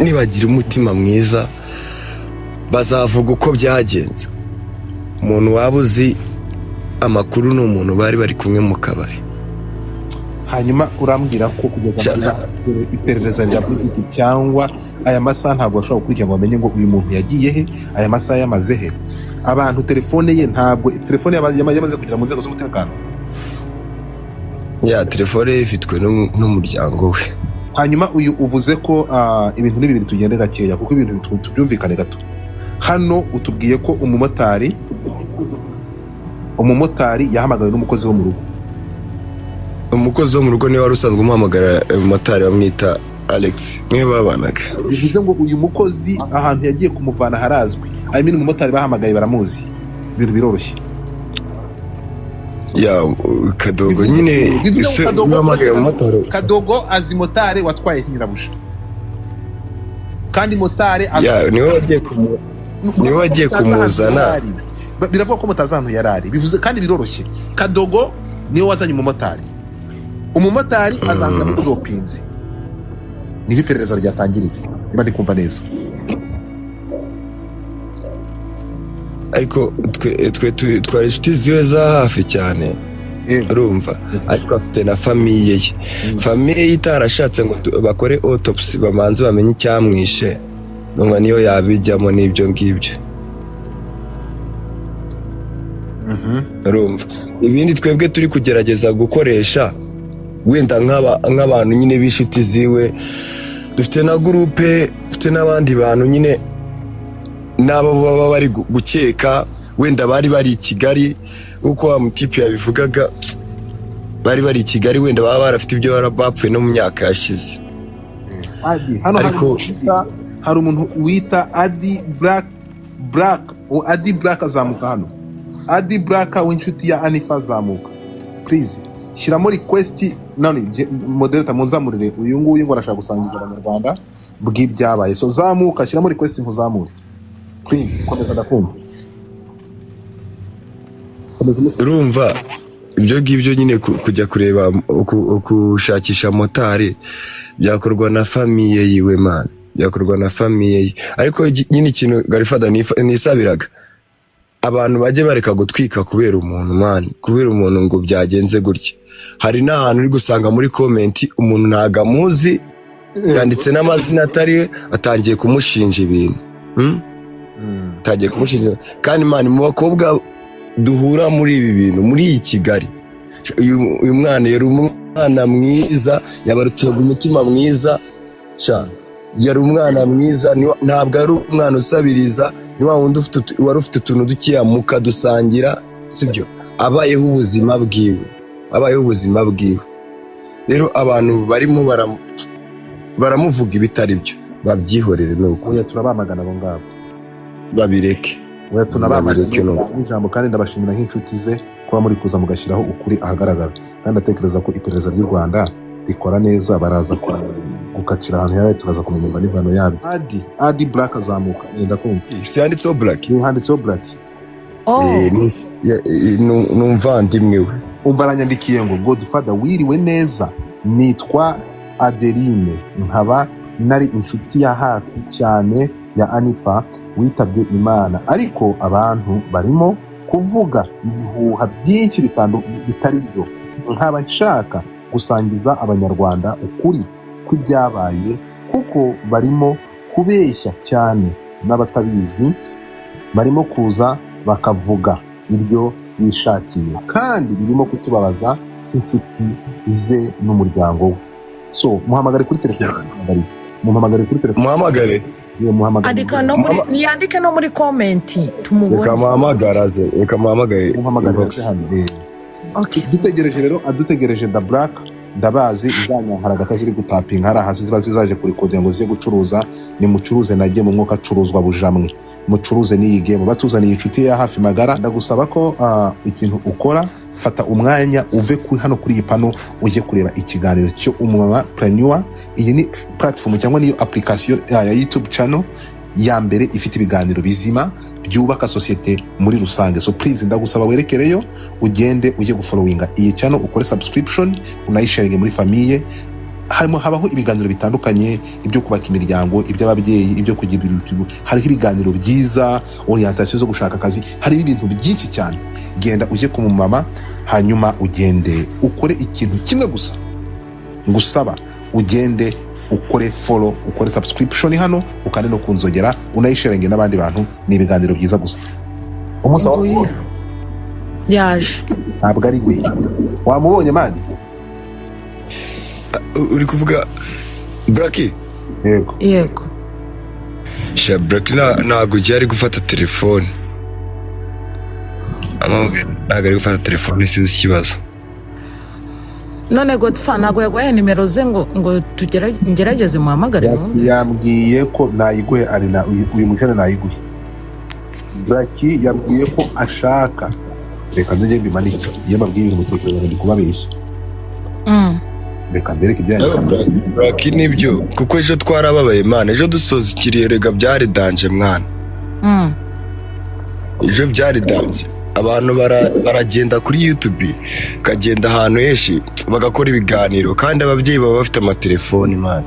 [SPEAKER 2] nibagira umutima mwiza bazavuga uko byagenze. Umuntu waba uzi amakuru ni umuntu bari bari kumwe mu kabari.
[SPEAKER 4] Hanyuma urambwira ko kugeza iperereza riravuga iki, cyangwa aya masaha ntabwo bashobora gukurikira ngo bamenye ngo uyu muntu yagiye he, aya masaha yamaze he. Abantu telefone ye ntabwo telefone yamaze kugera mu nzego z'umutekano.
[SPEAKER 2] Ya telefone ye ifitwe n'umuryango we.
[SPEAKER 4] Hanyuma uyu uvuze ko ibintu ni bibiri, tugende gakeya kuko ibintu tubyumvikane gato. Hano utubwiye ko umumotari yahamagawe n'umukozi wo mu rugo.
[SPEAKER 2] Umukozi wo mu rugo niwe wari usanzwe umuhamagara umumotari, bamwita Alex, mwe babanaga.
[SPEAKER 4] Bivuze ngo uyu mukozi ahantu yagiye kumuvana harazwi. I mean umumotari bahamagaye baramuzi, ibintu biroroshye.
[SPEAKER 2] Ya Kadogo nyine
[SPEAKER 4] Kadogo azi motari watwaye nyirabusha, kandi motari
[SPEAKER 2] niwe wagiye kumuzana.
[SPEAKER 4] Biravuga ko mutazi ahantu yarari, bivuze kandi biroroshye. Kadogo niwe wazanye umumotari, umumotari azanga mudropinze. Niho iperereza ryatangiriye niba ndi kumva neza.
[SPEAKER 2] Ariko twe twari inshuti ziwe za hafi cyane, urumva, ariko afite na famiye ye. Famiye ye itarashatse ngo bakore autopsy bamanze bamenye icyamwishe, numva niyo yabijyamo n'ibyo ngibyo. Urumva ibindi twebwe turi kugerageza gukoresha wenda nk'abantu nyine b'inshuti ziwe, dufite na groupe, dufite n'abandi bantu nyine nabo baba bari gukeka wenda bari bari i Kigali, uko wa mutipe yabivugaga, bari bari i Kigali wenda baba barafite ibyo bapfuye no mu myaka yashize.
[SPEAKER 4] Adi hano hari umuntu wita Adi Black, Adi Black azamuka hano. Adi Black w'inshuti ya Anifa azamuka. Please shyiramo request none moderator munzamurire uyu nguyu ngo arashaka gusangiza abanyarwanda Bw'ibyabaye. So zamuka, shyiramo request nkuzamure, please. Komeza, ndakumva.
[SPEAKER 2] Urumva ibyo ngibyo nyine, kujya kureba gushakisha motari byakorwa na famille yiwe, man, byakorwa na famille ye. Ariko nyine ikintu Godfather nisabiraga, abantu bajye bareka gutwika kubera umuntu, man, kubera umuntu ngo byagenze gutya. Hari n'ahantu uri gusanga muri comment umuntu ntago amuzi, yanditse n'amazina atari we, atangiye kumushinja ibintu, Atangiye kumushinja. Kandi man, mu bakobwa duhura muri ibi bintu muri iyi Kigali, uyu mwana yari umwana mwiza, yabarutiraga umutima mwiza sha. Yari umwana mwiza, ntabwo ari umwana usabiriza, ni wa wundi wari ufite utuntu dukeya mukadusangira, sibyo? Abayeho ubuzima bwiwe, abayeho ubuzima bwiwe. Rero abantu barimo baramuvuga ibitari byo, babyihorere, ni uko.
[SPEAKER 4] Oya, turabamagana abo ngabo.
[SPEAKER 2] Babireke.
[SPEAKER 4] Oya, tunabamagana.
[SPEAKER 2] Babireke, ni uko.
[SPEAKER 4] N'ijambo kandi ndabashimira nk'inshuti ze kuba muri kuza mugashyiraho ukuri ahagaragara. Kandi ndatekereza ko iperereza ry'u Rwanda rikora neza, baraza gukacira ahantu yari, turaza kumenya imva n'imvano yabyo. Adi Black azamuka, yenda kumva.
[SPEAKER 2] Si yanditseho Black?
[SPEAKER 4] Ni handitseho Black.
[SPEAKER 9] Oh.
[SPEAKER 2] Ni umuvandimwe we.
[SPEAKER 4] Umva, aranyandikiye ngo: "Godfather, wiriwe neza? Nitwa Adeline, nkaba nari inshuti ya hafi cyane ya Anifa witabye Imana, ariko abantu barimo kuvuga ibihuha byinshi bitari byo, nkaba nshaka gusangiza Abanyarwanda ukuri kw'ibyabaye kuko barimo kubeshya cyane, n'abatabizi barimo kuza bakavuga ibyo bishakiye, kandi birimo kutubabaza nk'inshuti ze n'umuryango we." So muhamagare kuri telefone, muhamagare, muhamagare kuri telefone.
[SPEAKER 2] Muhamagare.
[SPEAKER 4] Ye, muhamagare.
[SPEAKER 9] Andika no muri, niyandike no muri comment tumubone.
[SPEAKER 2] Reka muhamagare aze, reka muhamagare.
[SPEAKER 4] Muhamagare.
[SPEAKER 2] Inbox.
[SPEAKER 4] Aze hano.
[SPEAKER 9] Okay.
[SPEAKER 4] Dutegereje rero, adutegereje da Black. Ndabazi izanyankaragata ziri gutapinga hariya hasi, ziba zizaje kurikodera ngo zijye gucuruza. Nimucuruze, najye mu mwuka acuruzwa bujamwe, mucuruze n'iyi game batuzaniye inshuti ye ya hafi magara. Ndagusaba ko ikintu ukora, fata umwanya uve kuri hano kuri iyi pano, ujye kureba ikiganiro cyo umumama Preneur. Iyi ni platform cyangwa niyo application ya YouTube channel ya mbere ifite ibiganiro bizima byubaka sosiyete muri rusange. So please, ndagusaba werekereyo, ugende ujye gufollowinga iyi channel, ukore subscription, unayisharinge muri famille. Harimo habaho ibiganiro bitandukanye, ibyo kubaka imiryango, iby'ababyeyi, ibyo kugira ibintu, hariho ibiganiro byiza, orientation zo gushaka akazi, harimo ibintu byinshi cyane. Genda ujye ku mumama, hanyuma ugende ukore ikintu kimwe gusa ngusaba: ugende ukore follow, ukore subscription hano, ukande no kunzogera, unayisharinge n'abandi bantu. Ni ibiganiro byiza gusa. Umunsi wa
[SPEAKER 9] Nguyu yaje.
[SPEAKER 4] Ntabwo ari we wamubonye, man.
[SPEAKER 2] Uri kuvuga Braki?
[SPEAKER 4] Yego.
[SPEAKER 9] Yego.
[SPEAKER 2] Sha, Braki ntabwo ugiye, ari gufata telefone. Amubwira, ntabwo ari gufata telefone, sinzi ikibazo.
[SPEAKER 9] None Godfa ntabwo yaguhaye nimero ze ngo ngerageze muhamagare numve?
[SPEAKER 4] Yambwiye ko nayiguhe ari na uyu mujene nayiguhe. Braki yambwiye ko ashaka, reka nze mbimanike. Iyo mbabwiye ibintu mutekereza ngo ndi kubabeshya. Reka mbereke ibyanyu.
[SPEAKER 2] Braki nibyo, kuko ejo twarababaye, man. Ejo dusoza ikiriyo rega byari danger, mwana. Ejo byari danger. Abantu baragenda kuri YouTube, bakagenda ahantu henshi bagakora ibiganiro, kandi ababyeyi baba bafite amatelefoni, man.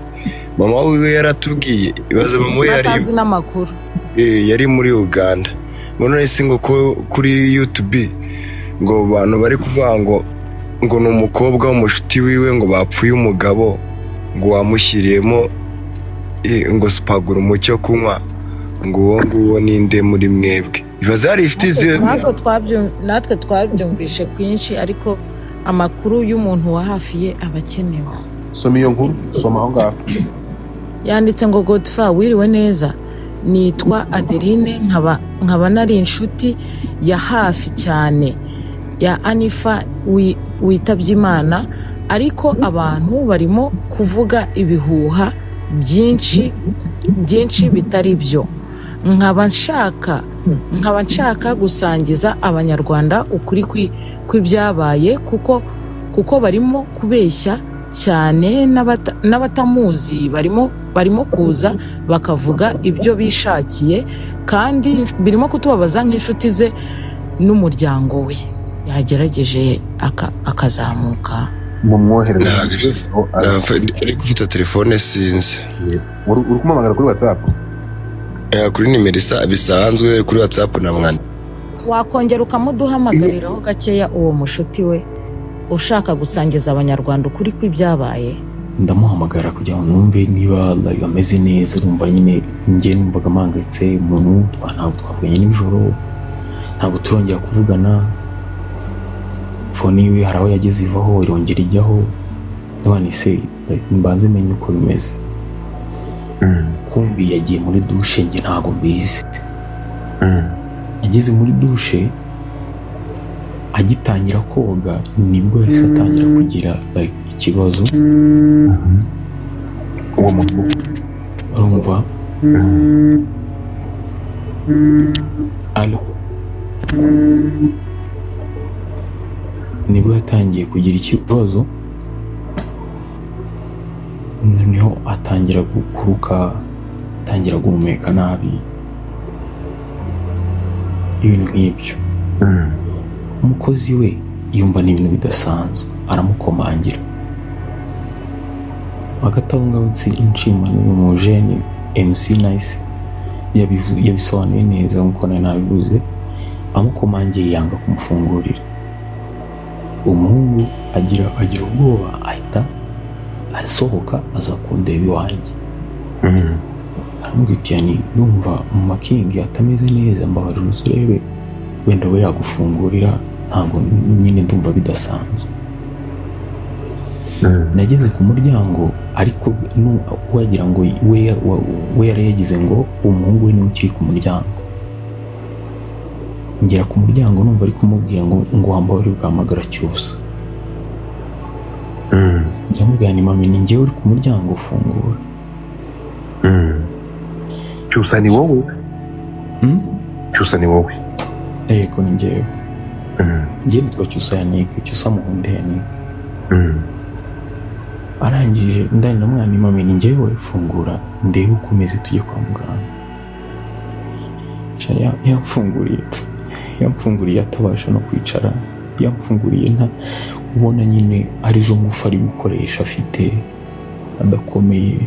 [SPEAKER 2] Mama wiwe yaratubwiye, ibaze, mama we yari
[SPEAKER 9] Batazi n'amakuru.
[SPEAKER 2] Yari muri Uganda. Ngo none se ngo ko kuri YouTube ngo abantu bari kuvuga ngo ni umukobwa w'umushuti wiwe, ngo bapfuye umugabo, ngo wamushyiriyemo ngo supagura umucyo kunywa, ngo uwo nguwo ninde muri mwebwe? Ibaze, hari inshuti ziwe.
[SPEAKER 9] Natwe twabyumvishe kwinshi, ariko amakuru y'umuntu wa hafi ye aba akenewe.
[SPEAKER 4] Soma iyo nkuru, soma aho ngaho.
[SPEAKER 9] Yanditse ngo: "Godfa, wiriwe neza? Nitwa Adeline, nkaba nari inshuti ya hafi cyane ya Anifa witabye Imana, ariko abantu barimo kuvuga ibihuha byinshi byinshi bitari byo, nkaba nshaka gusangiza Abanyarwanda ukuri kw'ibyabaye kuko barimo kubeshya cyane, n'abatamuzi barimo." Barimo kuza bakavuga ibyo bishakiye, kandi birimo kutubabaza nk'inshuti ze n'umuryango we. Yagerageje akazamuka.
[SPEAKER 4] Mumwohereze.
[SPEAKER 2] Ari gufite telefone, sinzi.
[SPEAKER 4] Uri kumuhamagara kuri WhatsApp?
[SPEAKER 2] Kuri nimero isa bisanzwe kuri WhatsApp na mwana.
[SPEAKER 9] Wakongera ukamuduhamagariraho gakeya, uwo mushuti we ushaka gusangiza Abanyarwanda ukuri kw'ibyabaye.
[SPEAKER 5] Ndamuhamagara kugira ngo numve niba, like, ameze neza. Urumva nyine njye numvaga mpangayitse. Umuntu ntabwo twavuganye nijoro, ntabwo turongera kuvugana. Phone yiwe hari aho yageze ivaho, irongera ijyaho. Ndabona se, like, mbanze menye uko bimeze. Kumbi yagiye muri dushe, njye ntabwo mbizi. Ageze muri dushe, agitangira koga, nibwo yahise atangira kugira, like, ikibazo.
[SPEAKER 4] Uwo muntu?
[SPEAKER 5] Urumva, alo, nibwo yatangiye kugira ikibazo. Noneho atangira kuruka, atangira guhumeka nabi, ibintu nk'ibyo. Umukozi we yumva ni ibintu bidasanzwe, aramukomangira. Hagati aho ngaho nshima n'uyu mujene MC Nice, yabisobanuye neza nk'uko nari nabivuze. Amukomangiye yanga kumufungurira. Umuhungu agira ubwoba, ahita asohoka aza kundeba iwanjye. Aramubwira ati: "Yani, ndumva mu makingi atameze neza, mbabarira uze urebe, wenda we yagufungurira, ntabwo nyine ndumva bidasanzwe." Nageze ku muryango, ariko wagira ngo we yari yagize ngo umuhungu we niwe ukiri ku muryango. Ngera ku muryango numva ari kumubwira ngo wambabarire ugahamagara Cyusa. Ndamubwira ni: "Mami, ni njyewe uri ku muryango, ufungura."
[SPEAKER 4] Cyusa ni wowe? Cyusa ni wowe?
[SPEAKER 5] Yego, ni njyewe. Njye nitwa Cyusa Yannick, Cyusa Muhunde Yannick. Arangije ndani na mwana: "Mami, ni njyewe, fungura ndebe uko umeze, tujye kwa muganga." Yamfunguriye atabasha no kwicara. Yamfunguriye nta ubona nyine arizo ngufu ari gukoresha, afite adakomeye.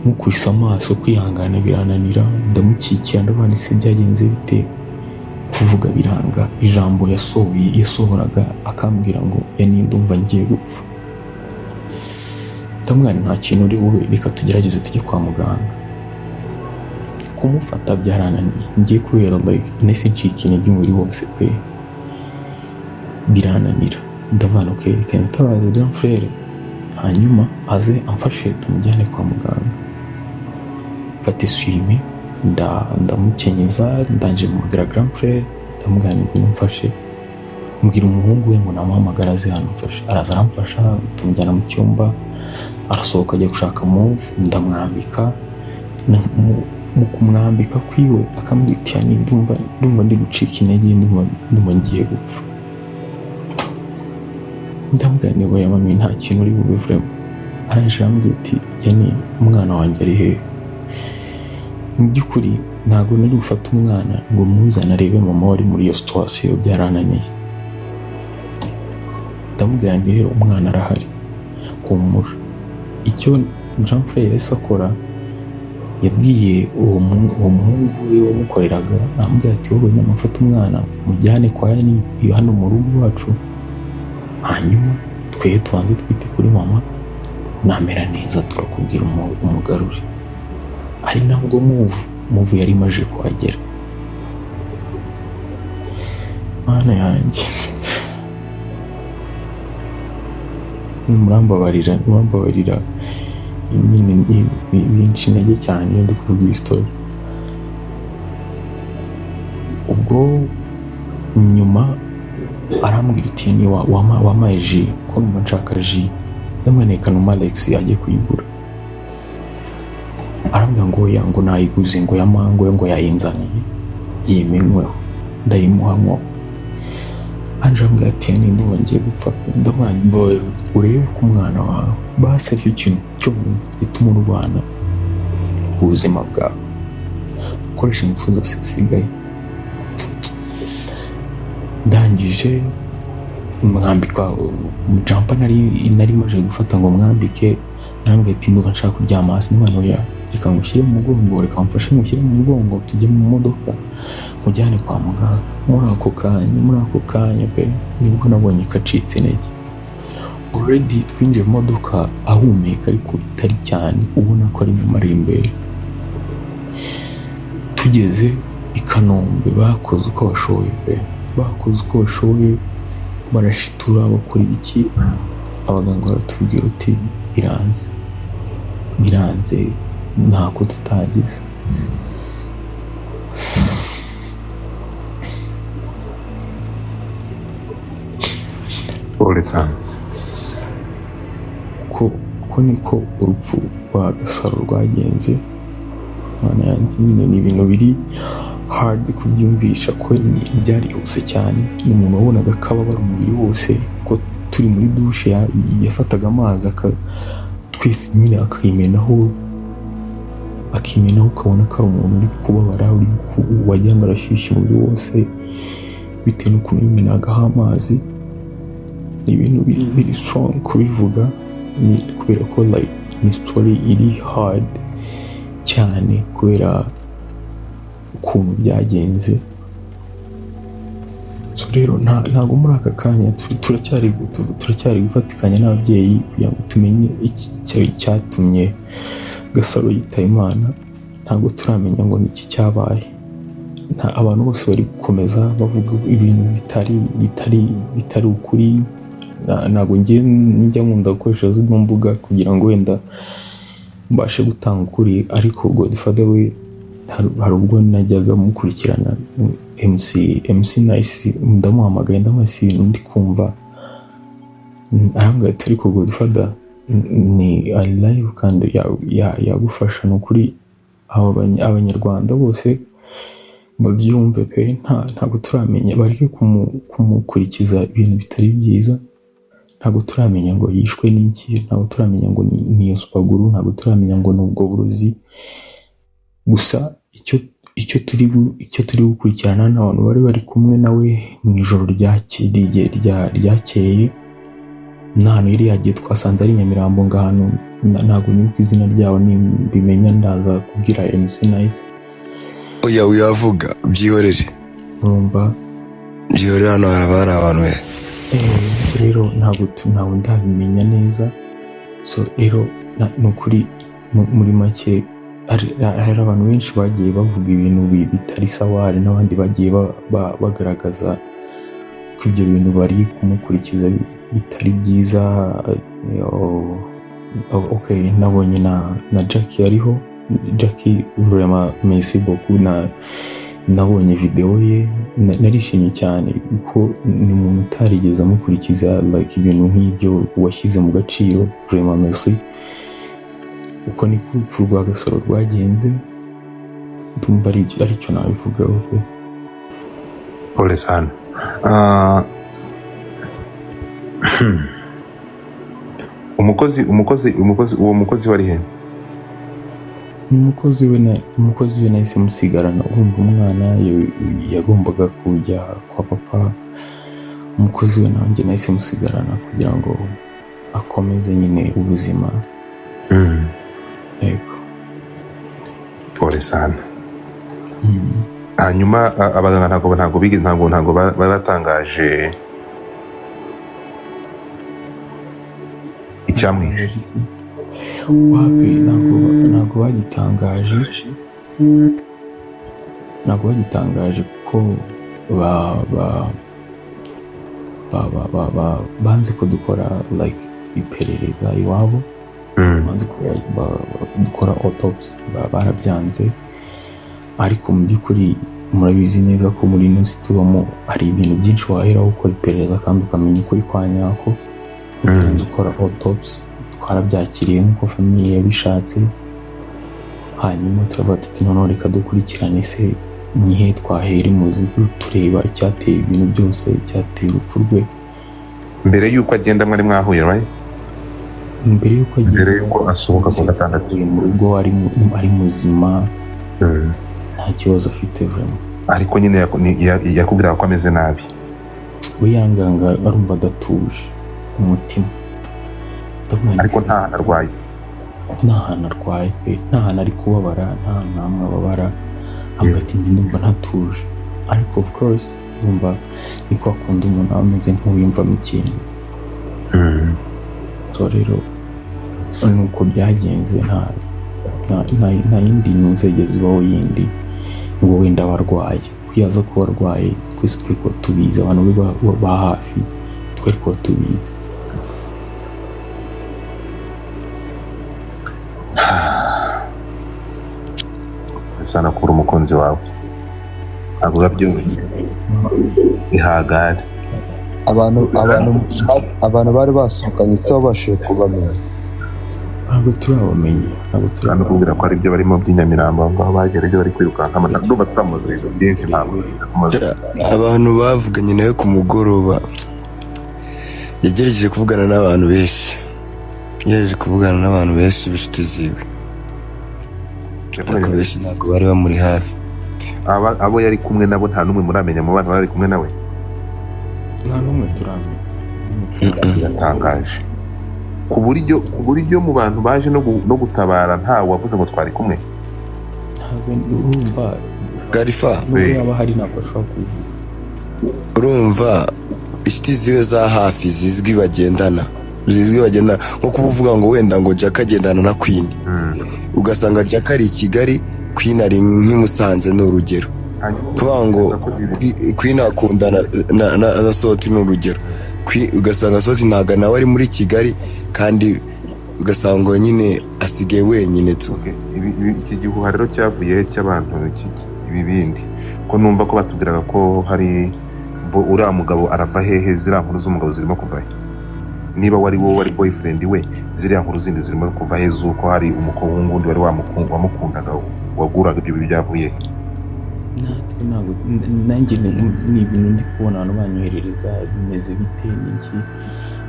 [SPEAKER 5] Mukubise amaso, kwihangana birananira, ndamukikira, ndavuga: "Se byagenze bite?" Kuvuga biranga. Ijambo yasohoye, yasohoraga akambwira ngo: "Yani, ndumva ngiye gupfa." Ndamubwira: "Nta kintu uri bube, reka tugerageze tujye kwa muganga." Kumufata byarananiye ngiye, kubera, like, nahise ncika intege umubiri wose pe, birananira. Ndavuga: "Okay, reka nitabaze grand frère, hanyuma aze amfashe tumujyane kwa muganga." Mfata essuie-main, ndamukenyeza, ndangije mpamagara grand frère, ndamubwira ngo mfashe, mbwira umuhungu we ngo namuhamagara aze hano amfashe. Araza aramfasha, tumujyana mu cyumba. Arasohoka ajya gushaka move, ndamwambika. Mu kumwambika kwiwe akambwira ati: "Yani, ndumva ndi gucika intege, ndumva ngiye gupfa." Ndamubwira ni: "Oya mami, nta kintu uri bube vraiment." Arangije arambwira ati: "Yani, umwana wanjye ari hehe?" Mu by'ukuri ntabwo nari gufata umwana ngo muzane arebe mama wari muri iyo situation, byarananiye. Ndamubwira nti: "Rero umwana arahari, humura." Icyo Jean Frere yahise akora, yabwiye uwo muhungu we wamukoreraga, aramubwira ati: "Wowe nyama, mfate umwana mujyane kwa Yani hano mu rugo iwacu, hanyuma twe tubanze twite kuri mama, namera neza turakubwira umugarure." Ari nabwo Move yari imaze kuhagera. Mana yanjye, murambabarira, murambabarira nyine, binca intege cyane iyo ndi kuvuga iyi story. Ubwo nyuma arambwira ati: "Ni wampaye jus, ko numva nshaka jus?" Ndamwereka numa Alex ajye kuyigura. Arambwira ngo oya, ngo nayiguze, ngo ya mango, ngo yayinzaniye, yimenyweho. Ndayimuha nywaho. Anje ambwira ati ndumva ngiye gupfa pe, ndamwambora urebe ko umwana wawe basi aricyo kintu cyonyine gituma urwana ubuzima bwawe, ukoresha ingufu zose zisigaye. Ndangije mwambika jampa nari maze gufata ngo mwambike, narambwira ati ndumva nshaka kuryama hasi, n'umwana oya reka ngushyire mu mugongo, reka mfashe ngushyire mu mugongo tujye mu modoka mujyane kwa muganga. Muri ako kanya pe nibwo nabonye kacitse intege. Already twinjiye mu modoka ahumeka ariko bitari cyane, ubona ko ari mu marembera. Tugeze i Kanombe bakoze uko bashoboye pe, bakoze uko bashoboye barashitura bakora ibiki, abaganga baratubwira uti biranze ntako tutagize.
[SPEAKER 4] Pole sana.
[SPEAKER 5] Ko niko urupfu rwa Gasaro rwagenze. Mana yanjye nyine ni ibintu biri hard kubyumvisha ko byarihuse cyane. Ni umuntu wabonaga ko ababara umubiri wose, ko turi muri dushe yafataga amazi twese nyine akimenaho, ukabona ko ari umuntu uri kubabara, uri wagira ngo arashyushye umubiri wose bitewe n'ukuntu yimenagaho amazi. Ni ibintu biri strong kubivuga, ni kubera ko like ni story iri hard cyane kubera ukuntu byagenze. So rero ntabwo muri aka kanya turacyari gufatikanya n'ababyeyi kugira ngo tumenye icyatumye Gasaro yitaba Imana. Ntabwo turamenya ngo ni iki cyabaye. Abantu bose bari gukomeza bavuga ibintu bitari ukuri. Ntabwo njya nkunda gukoresha zino mbuga kugira ngo wenda mbashe gutanga ukuri, ariko Godfather we hari ubwo najyaga mukurikirana MC Nice, ndamuhamagaye ndamuha ibintu ndi kumva, arambwira ati ariko Godfather ni alive kandi yagufasha. Ni ukuri abanyarwanda bose babyumve pe, ntabwo turamenya, bareke kumukurikiza ibintu bitari byiza. Ntabwo turamenya ngo yishwe n'iki, ntabwo turamenya ngo ni iyo supaguru, ntabwo turamenya ngo ni ubwo burozi. Gusa icyo turi gukurikirana n'abantu bari kumwe nawe mu ijoro ryakeye, n'ahantu yari yagiye twasanze ari Nyamirambo, ngo ahantu ntabwo nibuka izina ryaho, nimbimenya ndaza kubwira MC Nice.
[SPEAKER 2] Oya uyavuga byihorere,
[SPEAKER 5] urumva
[SPEAKER 2] byihorere, hano haraba hari abantu we.
[SPEAKER 5] Rero ntabwo ndabimenya neza. So rero ni ukuri muri make hari abantu benshi bagiye bavuga ibintu bitari sawa, hari n'abandi bagiye bagaragaza ko ibyo bintu bari kumukurikiza bitari byiza. Okay, nabonye na Jackie ariho, Jackie vraiment merci beaucoup, nabonye video ye narishimye cyane kuko ni umuntu utarigeze amukurikiza like ibintu nk'ibyo washyize mu gaciro. Vraiment merci. Uko ni urupfu rwa Gasaro rwagenze, ndumva aricyo nabivugaho pe.
[SPEAKER 4] Pole sana. Umukozi uwo mukozi wari he?
[SPEAKER 5] Umukozi we nahise musigarana. Urumva umwana yagombaga kujya kwa papa, umukozi we nanjye nahise musigarana kugira ngo akomeze nyine ubuzima. Yego.
[SPEAKER 4] Pole sana. Hanyuma abaganga ntabwo bigeze ntabwo batangaje icyamwishe.
[SPEAKER 5] Wapi, ntabwo bagitangaje, kuko banze ko dukora like iperereza iwabo, banze ko dukora autopsy, barabyanze. Ariko mu by'ukuri murabizi neza ko muri ino si tubamo hari ibintu byinshi waheraho ukora iperereza kandi ukamenya ukuri kwa nyako utarinze ukora autopsy. Twarabyakiriye nk'uko famiye yabishatse, hanyuma turavuga tuti noneho reka dukurikirane se Nihe twahera imuzi tureba icyateye ibintu byose, icyateye urupfu rwe.
[SPEAKER 4] Mbere y'uko agenda mwari mwahuye, right?
[SPEAKER 5] Mbere y'uko agenda,
[SPEAKER 4] Mbere y'uko asohoka ku wa gatandatu.
[SPEAKER 5] Avuye mu rugo ari muzima, nta kibazo afite vraiment.
[SPEAKER 4] Ariko nyine yakubwiraga ko ameze nabi?
[SPEAKER 5] We yanganga arumva adatuje umutima. Ndavuga nti,
[SPEAKER 4] Ariko nta hantu arwaye?
[SPEAKER 5] Nta hantu arwaye pe, nta hantu ari kubabara, nta hantu hamwe ababara. Avuga ati: "Njye ndumva ntatuje." Ariko of course urumva ni kwa kundi umuntu aba ameze nk'uwiyumvamo ikintu. So rero ni uko byagenze, nta yindi nzego zibaho yindi ngo wenda aba arwaye. Kuko iyo aza kuba arwaye, twese twari kuba tubizi, abantu be ba hafi twari kuba tubizi.
[SPEAKER 4] Sana kubura umukunzi wawe ntabwo biba byoroshye, ihagare.
[SPEAKER 12] Abantu bari basohokanye se wabashije kubamenya?
[SPEAKER 5] Ntabwo turabamenya, ntabwo
[SPEAKER 4] no
[SPEAKER 5] turabamenya.
[SPEAKER 4] Kubwira ko ari byo barimo by'inyamirambo aho ngaho bagera, ibyo bari kwirukanka, ndumva tutamuzi ibintu byinshi, ntabwo tumuzi.
[SPEAKER 2] Abantu bavuganye nawe ku mugoroba, yagerageje kuvugana n'abantu benshi, yagerageje kuvugana n'abantu benshi b'inshuti ziwe, ariko benshi ntabwo bari bamuri hafi.
[SPEAKER 4] Abo yari kumwe nabo nta n'umwe muramenya mu bantu bari kumwe nawe?
[SPEAKER 5] Nta n'umwe turamenya.
[SPEAKER 4] Biratangaje ku buryo mu bantu baje no gutabara nta wavuze ngo twari kumwe.
[SPEAKER 5] Ntabwo urumva.
[SPEAKER 2] Garifa.
[SPEAKER 5] Nubwo yaba ahari ntabwo ashobora kubivuga.
[SPEAKER 2] Urumva inshuti ziwe za hafi zizwi bagendana, zizwi bagendana, nko kuba uvuga ngo wenda ngo Jack agendana na Queen, ugasanga Jack ari i Kigali, Queen ari nk'i Musanze, ni urugero. Kuvuga ngo Queen akundana na Soti, ni urugero. Ugasanga Soti ntabwo nawe ari muri Kigali, kandi ugasanga nyine asigaye wenyine tu.
[SPEAKER 4] Okay, iki gihuha rero cyavuye he cy'abantu ibi bindi ko numva ko batubwiraga ko hari uriya mugabo arava hehe? Ziriya nkuru z'umugabo zirimo kuva he? Niba wari wowe wari boyfriend we, ziriya nkuru zindi zirimo kuva he z'uko hari umuhungu wundi wari wamukundaga waguraga? Ibyo bintu byavuye he?
[SPEAKER 5] Natwe ntabwo nanjye ni ibintu ndi kubona abantu banyoherereza, bimeze bite n'iki,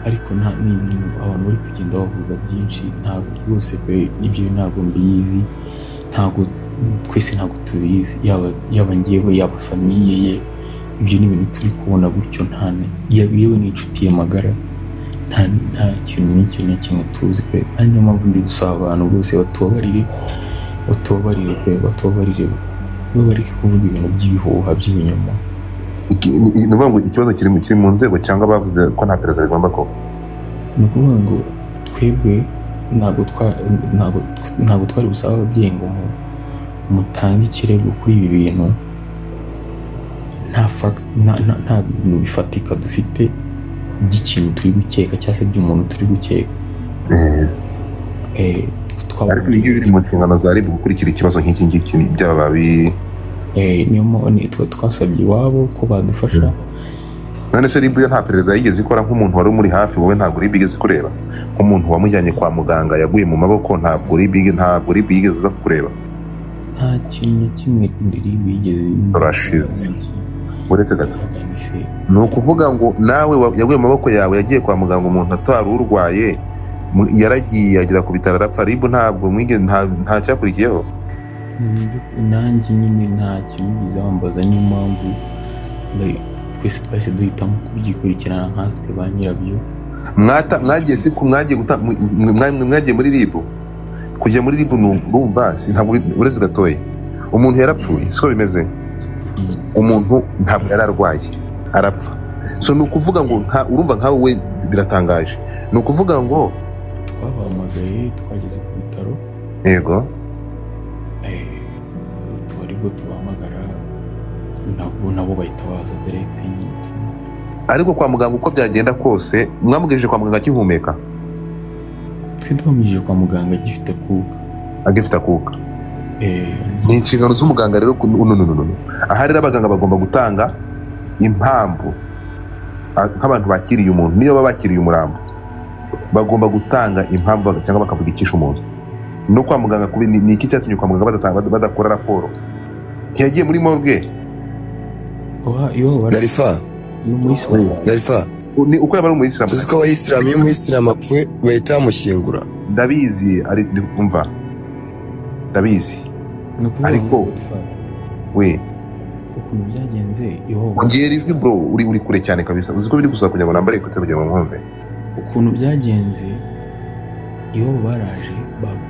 [SPEAKER 5] ariko nta ni ibintu abantu bari kugenda bavuga byinshi. Ntabwo rwose pe, ibyo ntabwo mbizi, ntabwo twese ntabwo tubizi, yaba njyewe, yaba famille ye. Ibyo ni ibintu turi kubona gutyo, nta yewe n'inshuti ye magara, nta kintu n'iki na kimwe tuzi pe. Ari niyo mpamvu ndi gusaba abantu bose batubabarire, batubabarire pe, batubabarire, bareke kuvuga ibintu by'ibihuha by'ibinyoma.
[SPEAKER 4] Ni ukuvuga ngo ikibazo kiri mu nzego cyangwa bavuze ko nta perezida rigomba kuba?
[SPEAKER 5] Ni ukuvuga ngo twebwe ntabwo twari busabe ababyeyi ngo mutange ikirego kuri ibi bintu nta fact, nta bintu bifatika dufite by'ikintu turi gukeka cyangwa se by'umuntu turi gukeka.
[SPEAKER 4] Ariko ibi ngibi biri mu nshingano za RIB gukurikira ikibazo nk'iki ngiki byaba bi
[SPEAKER 5] Niyo twe twasabye iwabo ko badufasha.
[SPEAKER 4] None se RIB yo nta perereza yigeze ikora nk'umuntu wari umuri hafi? Wowe ntabwo RIB igeze kureba nk'umuntu wamujyanye kwa muganga yaguye mu maboko? Ntabwo RIB yigeze iza kukureba?
[SPEAKER 5] Nta kintu na kimwe RIB yigeze.
[SPEAKER 4] Turashize. Uretse gato, ni ukuvuga ngo nawe yaguye mu maboko yawe, yagiye kwa muganga umuntu atari urwaye, yaragiye agera ku bitaro arapfa. RIB ntabwo nta cyakurikiyeho?
[SPEAKER 5] Nanjye nyine nta kintu bigeze bambaza, niyo mpamvu twese twahise duhitamo kubyikurikirana nkatwe ba nyirabyo.
[SPEAKER 4] Mwata mwagiye si ku mwagiye guta mwagiye muri RIB, kujya muri RIB urumva si ntabwo uretse gatoya umuntu yarapfuye, siko bimeze? Umuntu ntabwo yari arwaye arapfa, so ni ukuvuga ngo urumva nkawe we biratangaje, ni ukuvuga ngo
[SPEAKER 5] Twabahamagaye twageze ku bitaro. Tuba aribwo tubahamagara, nabo bahita baza direct nyine.
[SPEAKER 4] Ariko kwa muganga uko byagenda kose mwamugejeje kwa muganga akihumeka?
[SPEAKER 5] Twe twamugejeje kwa muganga agifite akuka.
[SPEAKER 4] Agifite akuka. Ni inshingano z'umuganga rero no, no, no, no, no. Aha rero abaganga bagomba gutanga impamvu. Nk'abantu bakiriye umuntu, niyo baba bakiriye umurambo bagomba gutanga impamvu cyangwa bakavuga icyishe umuntu. No kwa muganga kubi ni iki cyatumye kwa muganga badakora raporo? Ntiyagiye muri morgue?
[SPEAKER 2] Garifa.
[SPEAKER 5] Ni umuyisilamu.
[SPEAKER 2] Garifa.
[SPEAKER 4] Ni uko yaba ari umuyisilamu.
[SPEAKER 2] Tuzi ko abayisilamu, iyo umuyisilamu apfuye bahita bamushyingura.
[SPEAKER 4] Ndabizi, ari umva, ndabizi.
[SPEAKER 5] Ni ukuvuga
[SPEAKER 4] Ariko
[SPEAKER 5] ngo Godfather,
[SPEAKER 4] we
[SPEAKER 5] ukuntu byagenze iwabo,
[SPEAKER 4] ongera ijwi bro, uri kure cyane kabisa. Uzi ko biri gusaba kugira ngo nambare écouteurs kugira ngo nkumve.
[SPEAKER 5] Ukuntu byagenze iwabo, baraje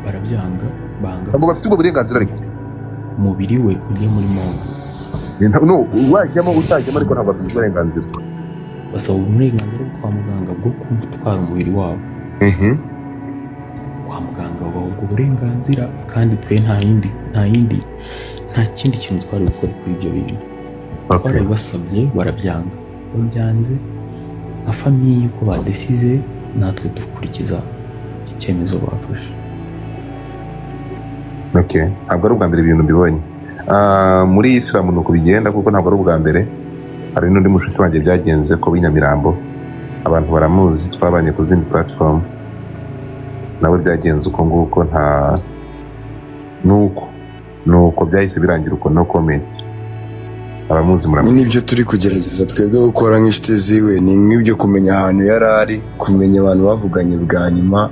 [SPEAKER 5] barabyanga, banga
[SPEAKER 4] Ntabwo bafite ubwo burenganzira ariko.
[SPEAKER 5] umubiri we ujye muri morgue.
[SPEAKER 4] No, wajyamo utajyamo, ariko ntabwo bafite uburenganzira.
[SPEAKER 5] Basaba uburenganzira bwo kwa muganga bwo gutwara umubiri wabo. Kwa muganga babaha ubwo burenganzira, kandi twe nta yindi nta kindi kintu twari gukora kuri ibyo bintu. Twarabibasabye barabyanga. Babyanze nka famille uko badesize, natwe dukurikiza icyemezo bafashe.
[SPEAKER 4] Okay. Ntabwo ari ubwa mbere ibintu mbibonye. Muri isilamu ni uko bigenda, kuko ntabwo ari ubwa mbere. Hari n'undi mushuti wanjye byagenze ko w'inyamirambo, abantu baramuzi, twabanye ku zindi platform, nawe byagenze uko nguko. Nta nuko byahise birangira uko. No comment, abamuzi muramuzi.
[SPEAKER 2] N'ibyo turi kugerageza twebwe gukora nk'inshuti ziwe ni nk'ibyo kumenya ahantu yari ari, kumenya abantu bavuganye bwa nyuma,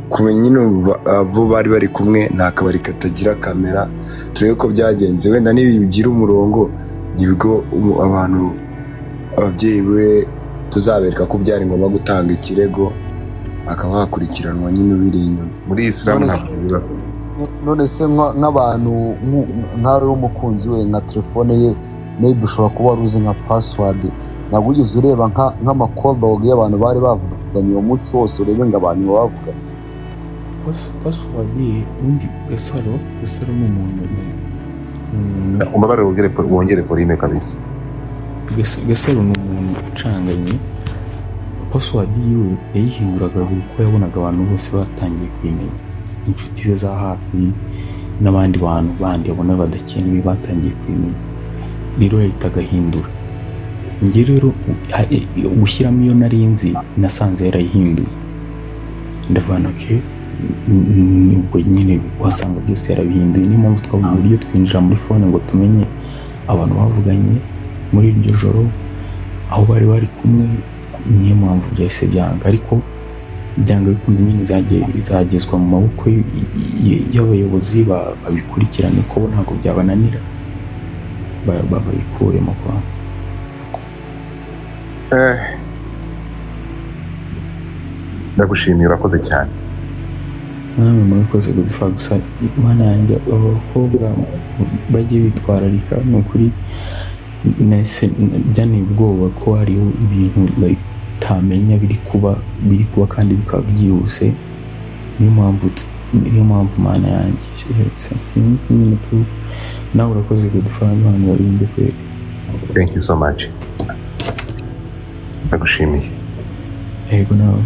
[SPEAKER 2] kumenya nyine abo bari bari kumwe. Nta kabari katagira kamera. Turebe ko byagenze, wenda nibigira umurongo nibwo abantu, ababyeyi be, tuzabereka ko byari ngombwa gutanga ikirego, hakaba hakurikiranwa nyine ubiri inyuma.
[SPEAKER 4] Muri isilamu ntabwo bibaho.
[SPEAKER 12] None se nk'abantu nkawe w'umukunzi we, nka telefone ye, maybe ushobora kuba wari uzi nka password, ntabwo wigeze ureba nk'ama call y'abantu bari bavuganye uwo munsi wose, urebe ngo abantu bavuganye?
[SPEAKER 5] Password ye ubundi, Gasaro ni umuntu
[SPEAKER 4] Umbabarire, wongere volume kabisa.
[SPEAKER 5] Gasaro ni umuntu ucanganye. Password yiwe yayihinduraga buri uko yabonaga abantu bose batangiye kuyimenya, inshuti ze za hafi n'abandi bantu bandi abona badakenewe batangiye kuyimenya, rero yahitaga ahindura. Njye rero gushyiramo iyo nari nzi, nasanze yarayihinduye, ndavana ke ubwo nyine wasanga byose yarabihinduye. Niyo mpamvu twabuze uburyo twinjira muri phone ngo tumenye abantu bavuganye muri iryo joro, aho bari bari kumwe. Niyo mpamvu byahise byanga, ariko byanga bikunda nyine izagezwa mu maboko y'abayobozi, babikurikirane, ko bo ntabwo byabananira, bayikuremo kwa
[SPEAKER 4] Ndagushimiye, urakoze cyane.
[SPEAKER 5] Namwe murakoze gufa. Gusa Imana yanjye, abo bakobwa bajye bitwararika, ni ukuri nahise byanteye ubwoba ko hariho ibintu like utamenya biri kuba kandi bikaba byihuse. Niyo mpamvu Mana yanjye, sinzi nyine tu. Nawe urakoze kudufasha, Imana barinde kweri.
[SPEAKER 4] Thank you so much, ndagushimiye.
[SPEAKER 5] Yego, nawe.